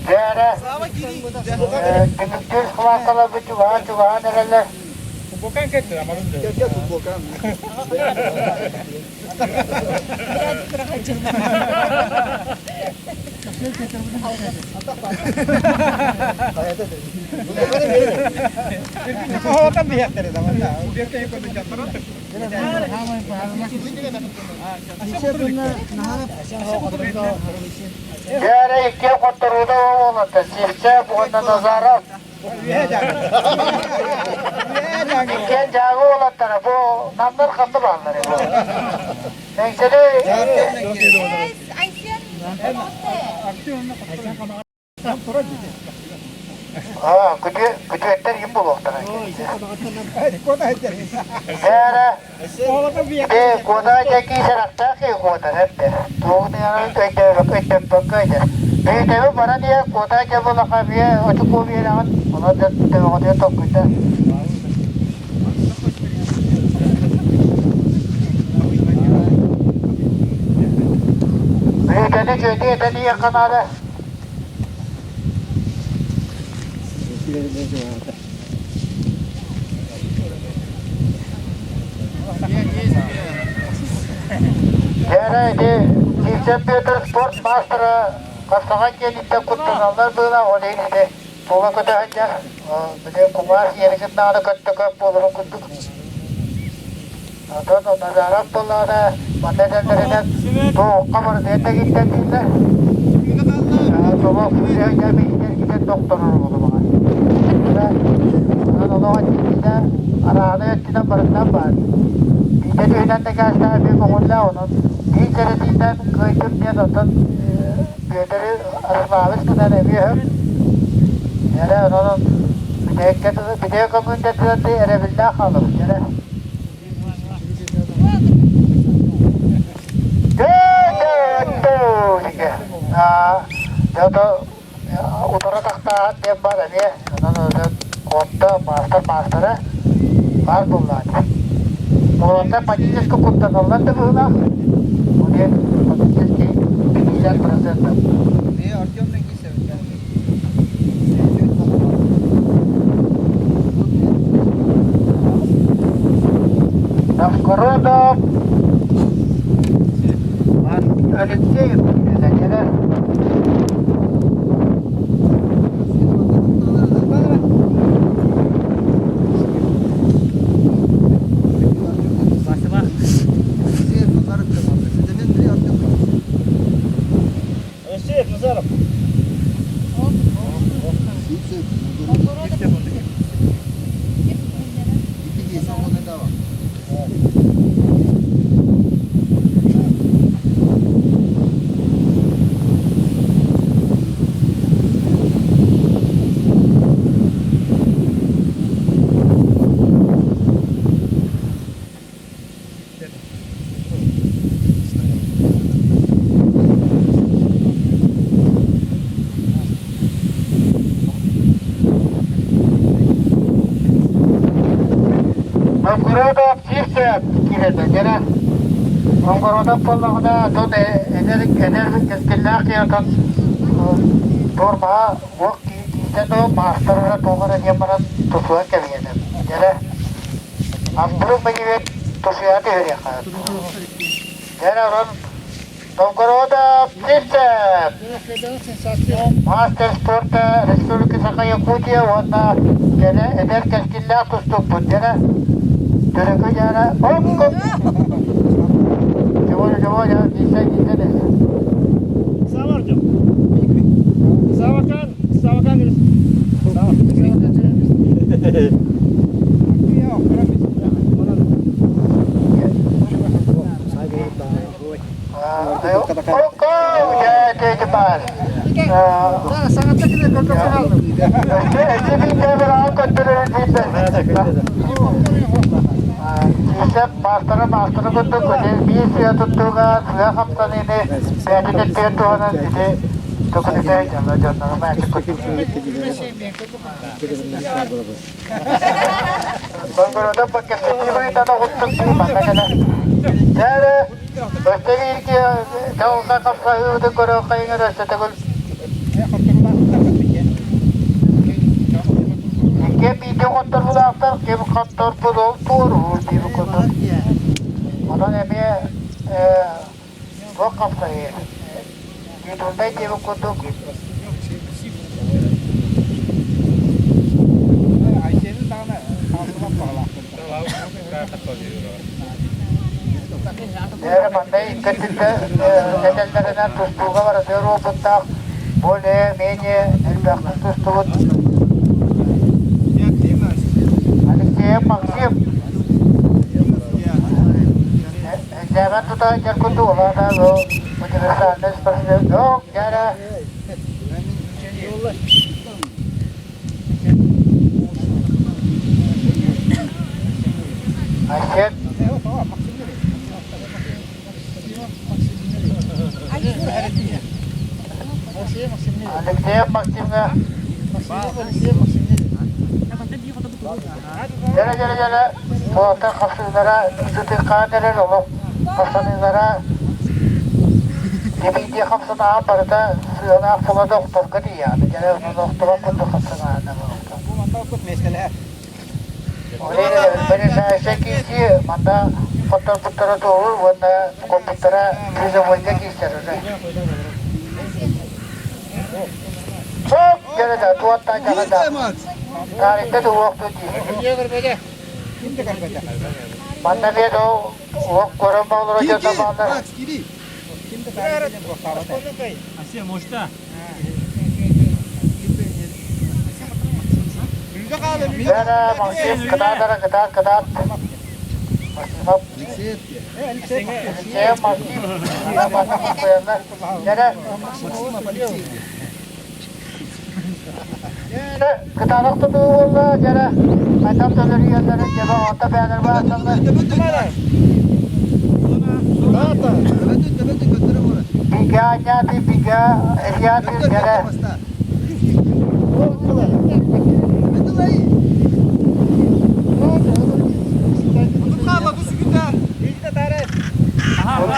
Дьээрэ, түмүктүүр схваткаларбыт чугаһаан-чугаһаан эрэллэр. Дьээрэ иккиэн хотторуута уолаттар Сивцев уонна Назаров. Иккиэн дьааҥы уолаттара бу намнар ханна бааллар Мэҥсэли Күтүөттэр им буолуохтара. Дьээрэ Ити куота дьэки сарахтаах киһи куотар эрдэ. Тугун өйдөбөккө өйдөр. Бэйтэби баран иһэ куота дьэ булаха биэ очукуо биэрэҕин, онон төбөҕүтүгэр толкуйда. Бэйтэни чөйдүү этэн иһиэххэ наада. Дьээрэ ити Сивцев Петр спорт маастара хапсаҕай киэниттэн куттаналлар быылаах ол иһин ити тула көтө сылдьар били кумаар сиэригин даҕаны көттө көп буоларын курдук. Онтон Назаров буоллаҕына манна этэллэринэн туохха барытыгар да киттэн дииллэр. Тула сыһыанньа биһитэр китэн тохторор буолумаҕа. Онон олох эттиитэ арааны өттүнэн барытынан баар. Биитэ түһүнэн да кээстээх эмиэ көҥүллээх онон биир сэрэтиитэн кыайдым диэн оттон Бүөтэри Арыслаабыс гынан эмиэ өһөм. Эрэ онон бүтэһиккэ бүтэһик көҥүллэтинэн эрэбиллээх хаалабыт эрэ. Утары тахтааһын диэн бар эмиэ онон куотта маастар маастара баар буоллаҕа Уолаттар панически куттаналлар да быһыылаах ол диэн фактически 50%. Новгородов Алексеев үлэлэрэ. Алексеев Назаров. Новгородов Сивцев киирэрдэ дьэрэ. Новгородов буоллаҕына тут эдэр эдэр кэскиллээх киһи отон туормаһа уох киирдэ дуо маастар туох эрэ диэн баран тусуһан кэбиһиэтэ. Дьэрэ Астырык бэйэбит тусуйа түһэриэххэ. Дьэрэ онон Новгородов Сивцев мастер спорта Республика Саха Якутия уонна кэлэ эдэр кэскиллээх тустукпут дьэрэ төрөкү дьара оп Чего, чего, я десять, десять. Сава Артем. Савакан, Савакан. Сава. Маастара маастара курдук биир сыа туттууга сыа хамсаныыны бэйэтин өттүгэр туһанан ити тукунутай дьонноро Бангорода кэпсэтии оҕуттун манна кэлэ. Дьээрэ, өстө бииргэ дьолга хапсаһыыбытын көрө хайыҥар өссө төгүл. Ким биирдэ хотторбутаахтар, ким хотторбут ол туоруур диэбит курдук. Онон эмиэ туох хапсайыы титульнай диэбит курдук. Дьэ, манна иккитинтэ этэллэринэн тустууга барытыгар уопуттаах более-менее элбэхтик тустубут Алексеев Максим Экзамен тута сылдьар курдук улаата универсальный спортсмен дьэ Айсен Алексеев Максимҥа Дьэрэ дьэрэ дьэрэ уолаттар хапсыылара сытыырхаан эрэр олох хамсаныылара Дебийдии хамсанааһын барыта сыалаах буолан охторго тиийэҕин. Дьэ, охторон курдук хамсанааһына буолуохтаах. Ближайший киирсии манна хотторбуттара туолур уонна хоппуттара призовойга киирсэр уже. Çok geride tuvatta yakında. Tarihte de уохту дии. Манна бед ол уох көрөн боллоро дьоно бааллар. Дьэ, Максим, кытаатара кытаат, кытаат. Максимов. Алексеев Максим. Дьэ, Кытаанах тутуу буолла, дьэ, хайдах төлөрүйэллэрин дьэ оҕото бэйэлэр баасаллар. Бигэ анньааты, бигэ эриаты, дьэ.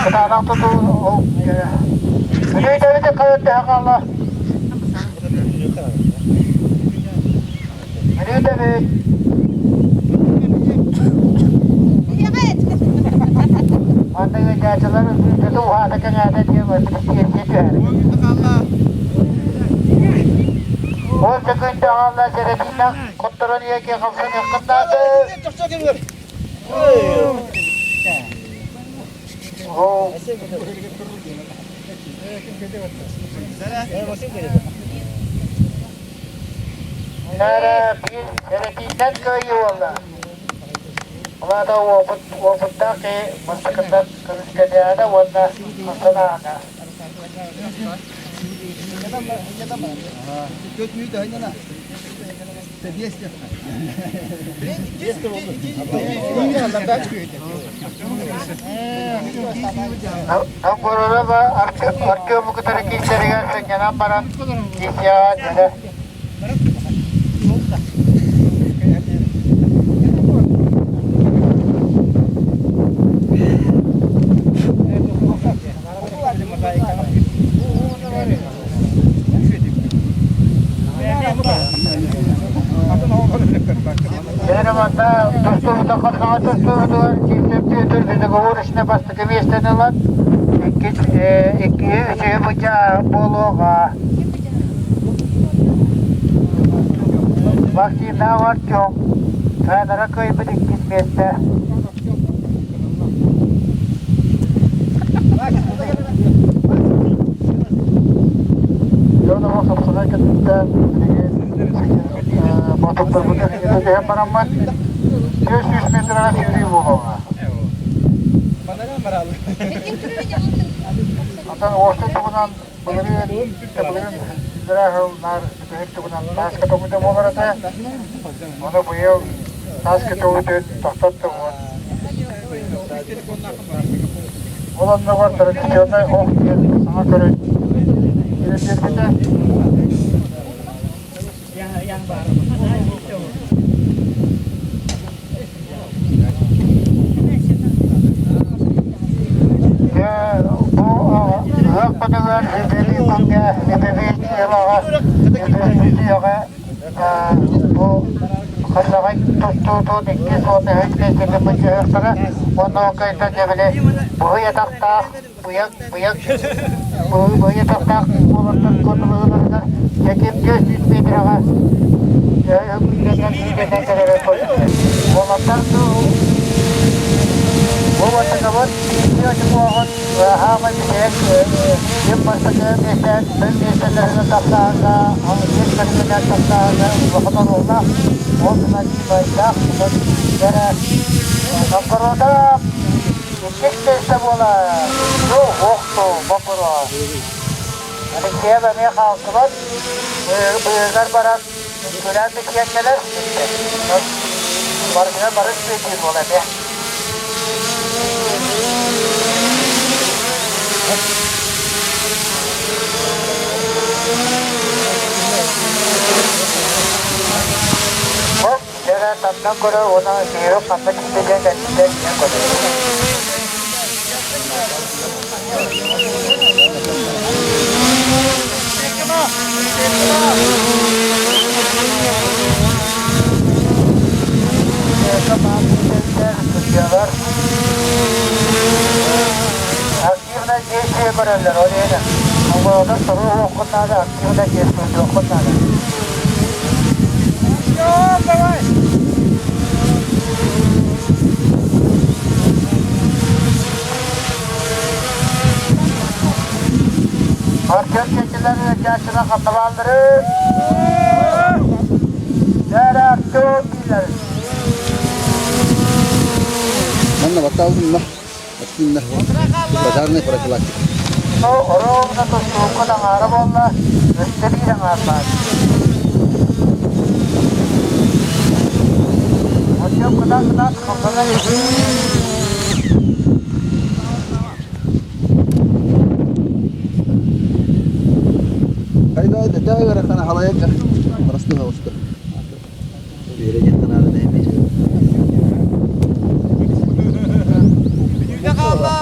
Кытаанах тутуу, ол, дьэ. Бүлүү төбөтө хаалла. Манна ыалдьааччылар ыытыыта уһаата кэҥээтэ диэн тиэрдиэ түһэр. Ол сөкүндэ аҕалла сэрэтииннэх хотторон ийэки хамсаныаххын наада. Биир сэрэтииннэн кыайыы буолла. Ол аата уопуттаах киһи бастакыттан көмүскэлээҕэ уонна хасанааҕа. Новгородова Артему кытары киирсэригэр сынньанан баран киирсиэҕэ дьэрэ. Дьэ, тустубута хасаҕа тустубутугар Киирсэп Бүөтүр договорочнай бастакы миэстэни ылан, иккис иккиһи үсүһү быдьаа буолуоҕа. Максимнаах Артем Федора кыайбыт иккис миэстэ. Дьон оҕо хапсаҕай кэнниттэн билигин мотуктарбытын түһэн бараммыт 400 метрга сүүрүү буолуоҕа. Онтон уопсай туһунан былырыын былырыын иллэрээ сыл наар бүтэһик туһунан таас көтөҕүүтэ буолар этэ. Ону быйыл таас көтөҕүүтүн тохтоттубут. Ол оннугар традиционнай ох диэн саҥа көрүҥ киирэн биэрбитэ. Дьэ, бу ыһыах күнүгэр Эбэли күҥҥэ, Эбэби дьыалаҕа, Эбэби бу тустуутун иккис уонна үһүс миэстэтин мунньуһуохтара уонна ол кэнниттэн дьэ били быһый атахтаах быйаҥ быйаҥ быһый атахтаах уолаттар куоталаһыыларыгар дьэ ким 400 миэтэрэҕэ күүтэнэн кэлэрэ көрүстэ. Уолаттар бу бастакыбыт биирдии очукуоҕун Хаамай бүтэһик ким бастакы миэстэ миэстэлэринэн тахсааһыҥҥа, иккис көрүҥүнэн тахсааһыҥҥа улахан оруоллаах, ол гынан сыбайдаах, эрэ Новгородов иккис миэстэ буолар. Ну, охту, боппуруос. Алексеев эмиэ хаалсыбат, быыһыгар баран күрээн битийэн кэлэр. Барытыгар барыс бүөтүүр буола эмиэ. Ол дьэрэ таннан көрөр уонна киһи ханна тиийдэ диэн кэнниттэн иһэн көрөр. Судьялар активно действие көрөллөр, ол иһин оҕолор туруу уоххун наада, активно действуйдуоххун наада. Давай! Артем чечилер ыалдьааччылар ханна бааллары? Дьэ, Артем дииллэр. Манна баттаалдынна, аттинна. Базарная профилактика. Оруобуна тустуукка таҥаара буолла, өссө биир аҥаардаах. Артем кытаан-кытаан хамсанан Хайда дэтэй ыарахана халайга барастыга усту. Биэрэ танаары нэми. Бүлүүдэ хаалла.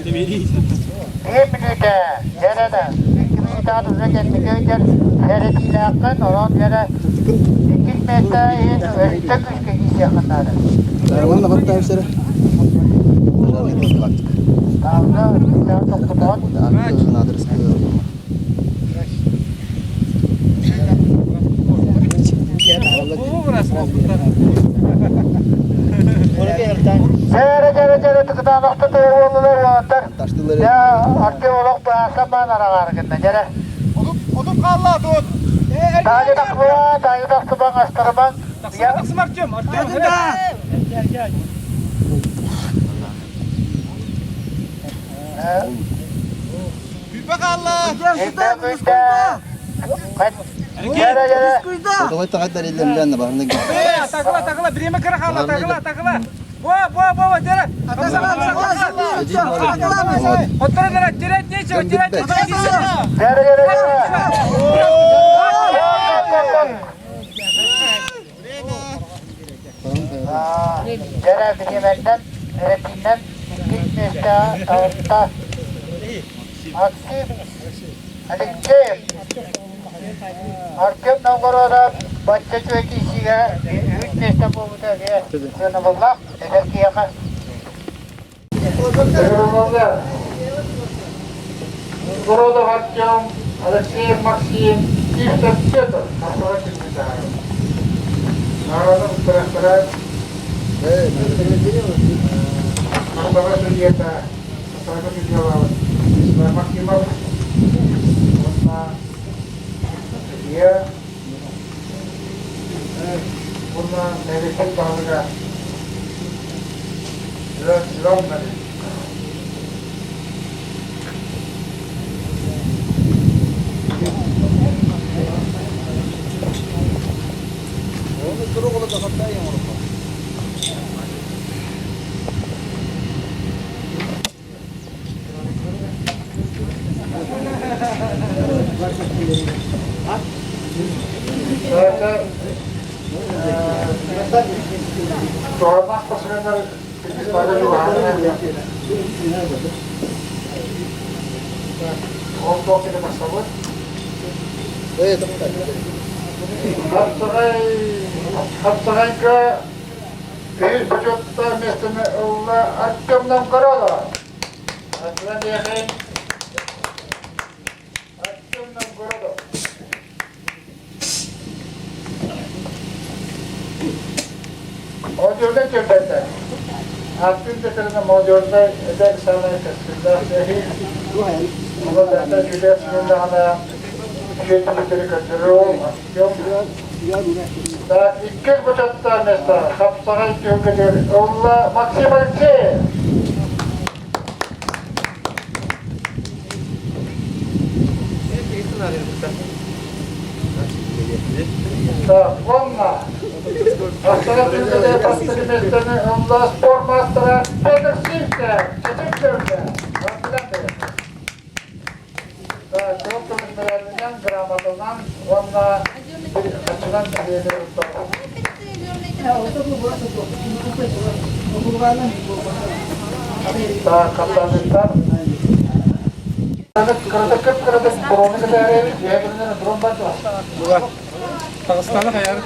Биир мүнүүтэ, дьэрэ да, икки мүнүүтэҕэ тута кэнники ыйдар сэрэтиилээххин, онон дьэрэ иккис миэстэ иһин өссө күүскэ киирсиэххин наада. Дарылан баттаабысара. Пожарный профилактика. Таалга тохтотоон. Дьэрэ дьэрэ дьэрэ тыкытаанахта туоруоллулар уолаттар. Дьэ, Артем олох быһаарсан баан араҕаары гынна дьэрэ. Отут хаалла тут. Таайы тахсыба, таайы тахсыбаҥ, астарымаҥ. Тахсыма, Артем, Артем, Бүппэ хаалла. Давай тағайдар елден бәрін Тагыла, тагыла, время кыра хаалла, тагыла, тагыла. Во, во, во, дера. Хотторо дера, терять нечего, терять нечего. Дера, дера, дера. Дера бириэмэттэн, эретинэн иккис миэстэ таҕыста Максим Алексеев. Артем Новгородов бачча үчүгэй киирсиигэ үһүс миэстэ буолбута эмиэ сыанабыллаах эдэр киһиэхэ. Новгородов Артем, Алексеев Максим, Тихонов Петр. Народов Трактора, Марбара судьята, Саха судьялар, Максимов, уонна Судья, уонна Нэһилиэк баһылыга Иван Туһааннаах спортсменнар Ол туох кэлэ тахсабыт? Хапсаҕай хапсаҕайга Үһүс бочуоттаах миэстэни ылла Артем Новгородов. Артем диэхин. Артем Новгородов. Молодежный чемпионат. Артын тетрена молодежный эдэр самай кэскиллээх сэрии. Молодежный жүлэс муннаҕына үчүгэй түмүктэри көрдөрүү Артем. Так, иккис бочуоттаах место хапсаҕай түһүлгэтигэр ылла Максим Алексеев. Уонна Астана түһүлгэтэ бастакы миэстэни ылла спорт маастара Петр Сивцев, Чечек Севцев. Кыһыл көмүс мэтээлинэн, грамотанан уонна харчынан бириэмэ Хаттааныстар кыратык кып-кыратык брону кэтээрэбит, дьиэ брон бар дуо? Таҕыстаана хайар.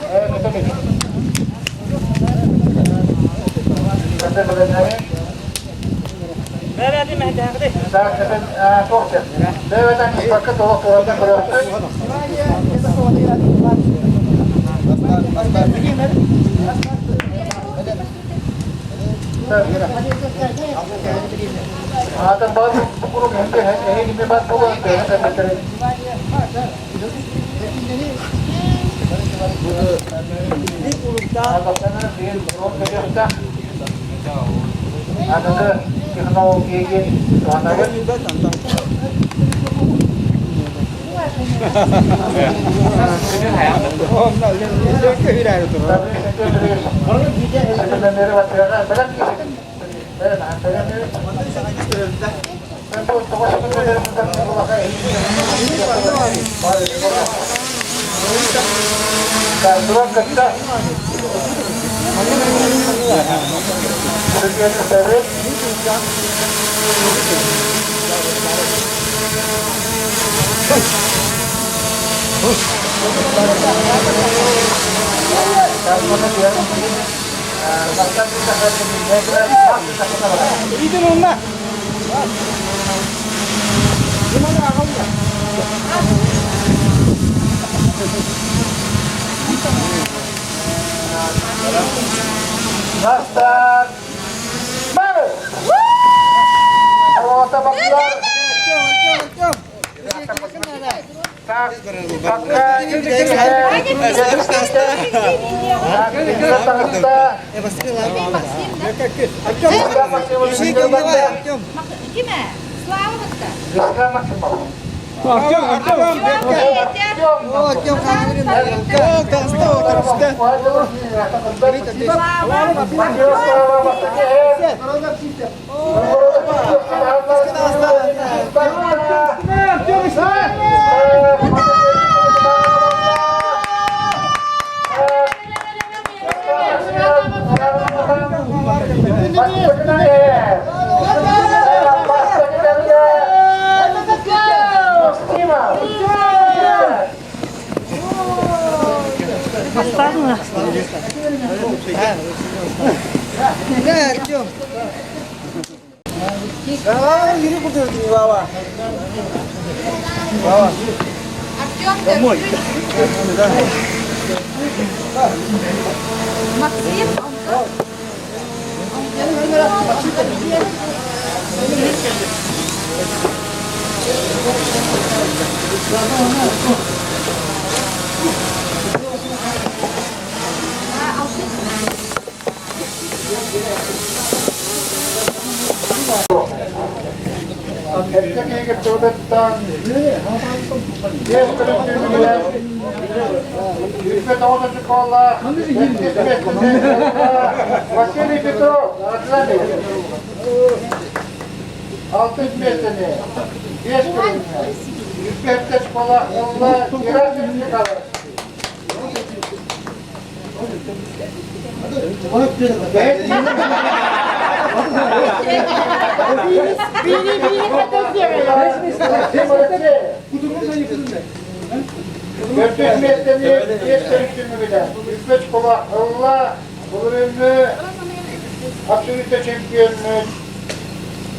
Аныгы технологияға туһанабыт. Идин онна. Настар! Марш! Так, пока Киме? Слава бытта. Артем, Артем. Артем Артем. Артем, Домой. Максим, Антон. Эргэ киһи кыттыбытыттан биэс көрүҥ түмүгүнэн 29 школа Василий Петров, Алтыс миэстэни биэс көрүҥҥэ 105 школа ылла Герасим Михайлович. Төрдүс миэстэни биэс көрүҥ түмүгүнэн Үппэт школа ылла былырыыҥҥы Абсолютно чемпион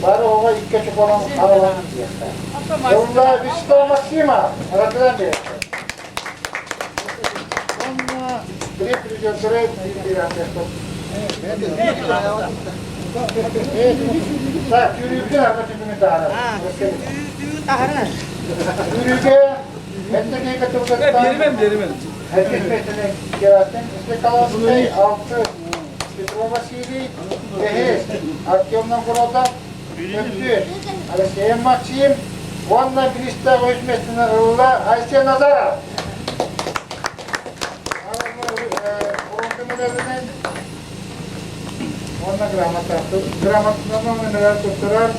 бары оҕо икки очуколон харалан диэхтэ. Онно Вячеслав Максимов аратынан биэрдэ. Онно три призердары биир Так, Юрийге арба түбүнү таһарар. Юрийге Эттекейге тылгыттан Эттекейтіне Герасим Ислекаловский алты Петров Василий бэһис Артем Новгородов төрдүс Алексей Максим уонна бириистээх үс миэстэни ылла Айсен Назаров. Уонна грамота. Грамотанан нөмер туттарар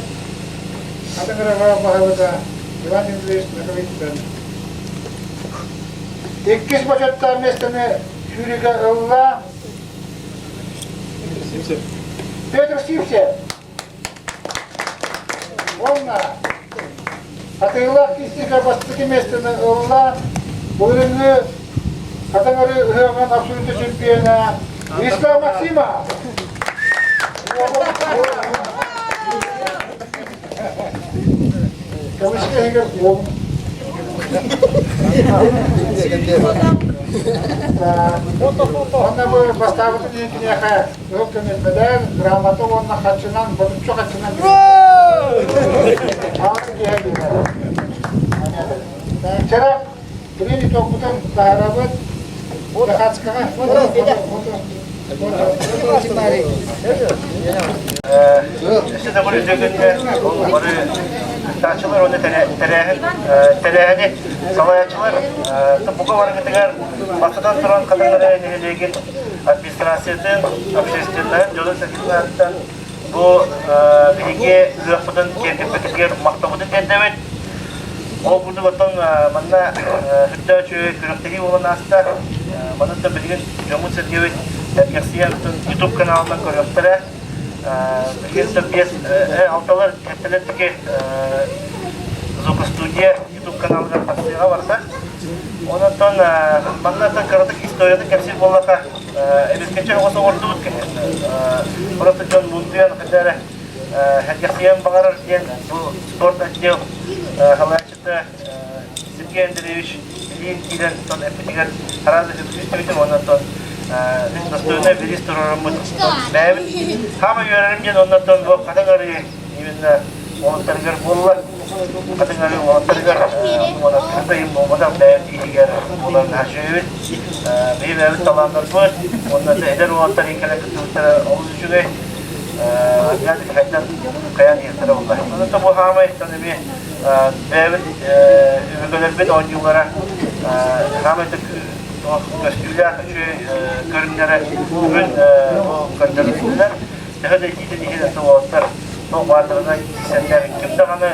Хатыҥыраҕа баһылыга Иван Андреевич Наговицын. Иккис бочуоттаах миэстэни сүүрүүгэ ылла Петр Сивцев. Уонна Атыылаах киистигэ бастакы миэстэни ылла былырыыҥҥы Хатыҥыры ыһыаҕын абсолютно чемпиона Вячеслав Максимов. Кавычка иһигэр уол. Онно бу бастаабытын иһин киниэхэ ыһык көмүс медаль, грамота уонна харчынан, ботуччу харчынан Ааты киһи биэрэр. Чара, билин итокпутун таһарабыт. Хацкаҕа. Өссө да бары үтүөкүннэ ол бары кыттааччылар уонна тэрээһин тэрээһини салайааччылар бука барыгытыгар бастатан туран Хатылары нэһилиэгин администрациятын, общественнайын, дьонун-сэргэтин бу биһиги ыһыахпытын киэргэппитигэр махтаммытын тиэрдэбит. Ол курдук оттон манна үрдээх үчүгэй күрэхтэһии буолан ааста. Манна билигин дьоммут-сэргэбит сэргэхсийэн YouTube каналынан көрүөхтэрэ. Билигин биэс алталар сэттэлэр диэки звукостудия YouTube каналыгар тахсыаҕа барда. Онон манна кыратык историятын кэпсиир буоллаха, эбискэччи оҕо оҥордубут конечно. Просто дьон мундуйан хайда эрэ сэргэхсийэн баҕарар диэн бу спорт отдел салайааччыта Сергей Андреевич Ильин киирэн тон эппитигэр сразу үстүбүтүм оннотон достойный бириис туруораммыт бэйэбит хаама үөрэрим диэн оннотон бу хатыҥ арыы именно уолаттарыгар буолла хатыҥ арыы уолаттарыгар уолаттарыгар буолбатах бэйэм иһигэр буолан наһаа биһи бэйэбит талааннарбыт уонна эдэр уолаттар кэлэн кыттыбыттара олус үчүгэй хайдан хайан иһиэхтэрэ буолла. Онон бу хаамай эмиэ бэйэбит өбүгэлэрбит оонньуулара хаамай көстүүлээх үчүгэй көрүҥнэрэ бүгүн бу көрдөрүллүлэр. Төһө да итиитин иһин уолаттар туох баатырынан киирсэннэр ким даҕаны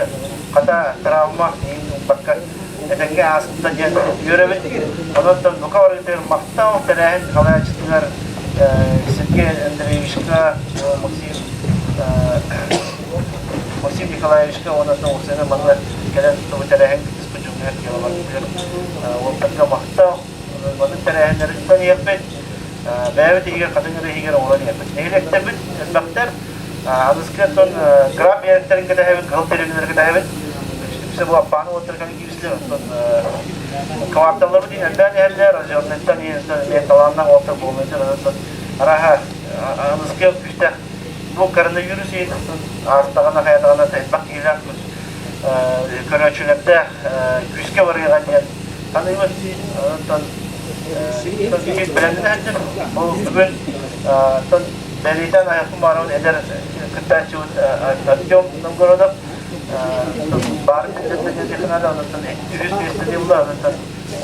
хата травма ылбакка этэҥҥэ ааспыта диэн үөрэбит. Онон бука барытыгар махтал тэрээһин салайааччытыгар Сергей Андреевичка, Максим Максим Николаевичка уонна Усена манна кэлэн бу тэрээһин кыттыспыт дьоҥҥо дьыалаларбытыгар уолаттарга махтал. Маннык тэрээһиннэриттэн иһэрбит, бэйэбит иһигэр хатыҥ эрэ иһигэр оҥорон иһэрбит. Нэһилиэктэрбит элбэхтэр, аныскы оттон граб биэрэктэрин кэтэһэбит, кыһыл тэрилиннэри кэтэһэбит. Үксэ бу аппааны уоттарга киирсилэр, оттон кварталларбыт элбээн иһэллэр, озерныйтан эмиэ талааннаах уолаттар буолуон оттон арааһа аныскы күүстээх бу коронавирус иһин аастаҕына хайатаҕына элбэх киһилээх көрөөччүлэрдээх күүскэ барыаҕа диэн саныыбын. Оттон бэлэмнэнэ сылдьар. Ол бүгүн оттон бэлиэтээн айахпын баарабын эдэр кыттааччыбыт Артем Новгородов баарын билдэрдэ наада, онтон үһүс миэстэни ылла, онтон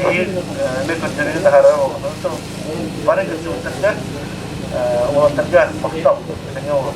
биир эмэ көрдөрүүнү таһаарар буолла. Бары кыттыбыттарга уолаттарга махтал. Этэҥҥэ буолуо.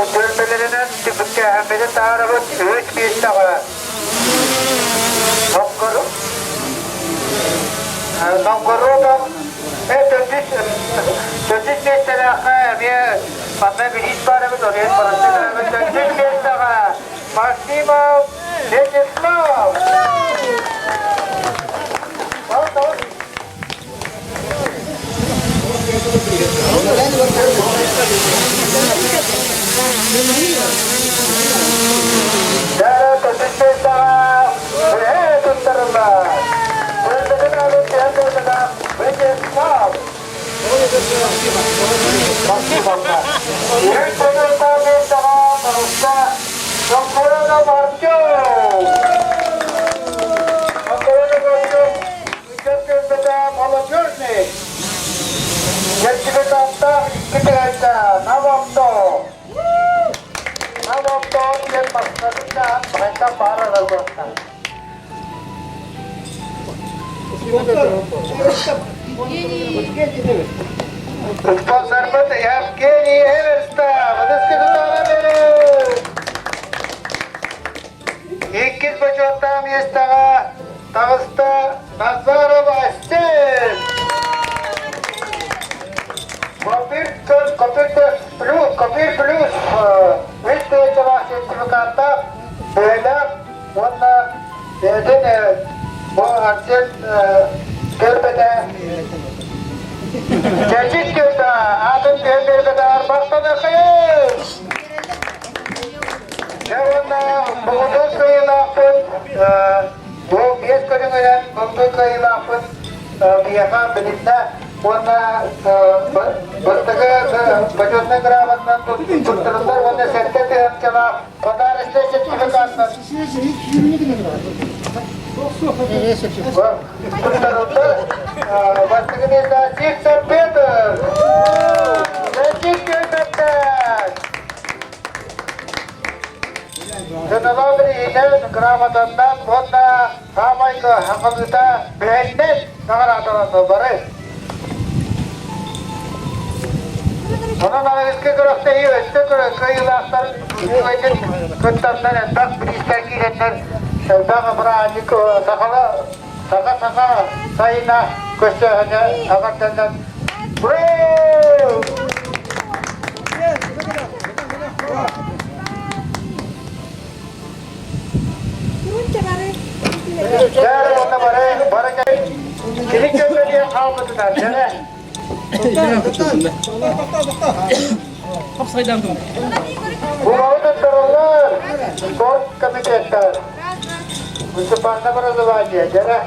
Үтүөрбэлэринэн түбүктээһиммитин таһаарабыт үһүс миэстэҕэ. Новгородов төрдүс төрдүс миэстэлээххэ эмиэ манна бириис баар эбит, ол иһин барыста көрөбүт. Төрдүс миэстэҕэ Максимов Вячеслав! Дара төрдүс миэстэҕэ туттарыллар. Вячеслав Максимовна. Үһүс бочуоттаах миэстэҕэ таҕыста Новгородов Артем. Новгородов Артем ыччат түөлбэтэ молодежный. Сертификаттаах икки тыһыынча Навопто. Навопто диэн бастакы чааһын хайдах баар араллыахтаах. Спонсорбыт Евгений Эверстов. Ытыска тутаҕына бери. Иккис бочуоттаах миэстэҕэ таҕыста Назаров Астин. Копир Копир плюс, Копир плюс үс тыһыынчалаах сертификаттаах бэйэлээх Уонна бэйэтин бу Арсен көрбөтө Чэчик көрдө, аатын түһэн биэрбэтэ Арбахтанахайын! Дьэ уонна муҥутуур кыайыылаахпыт бу биэс көрүҥүнэн муҥутуур кыайыылаахпыт биһиэхэ билиннэ уонна бастакы почетнай грамотанан туттарыллар уонна сэттэ тыһыынчалаах Подарочный сертификатынан туттарыллар. Бастакы миэстэ Сивцев Петр! Чэчик Петр! Сыналаах бирииһинэн, грамотаннан уонна саамай хаҥалыыта бэһиннэн наҕараадаланна бары. Онон аныгыскы күрэхтэһии өссө кыайыылаахтар кыттаннар элбэх бириистэр киирэннэр элбэх бырааһынньык сахала саха саха сайына көрсөөһүнэ аҕарданнан Ура! Дьэ, уонна бары бары кини көмөлүө хаалбытынан дьэ. Булавы туттараллар спорт комитеттар, муниципальное образование, дьэ.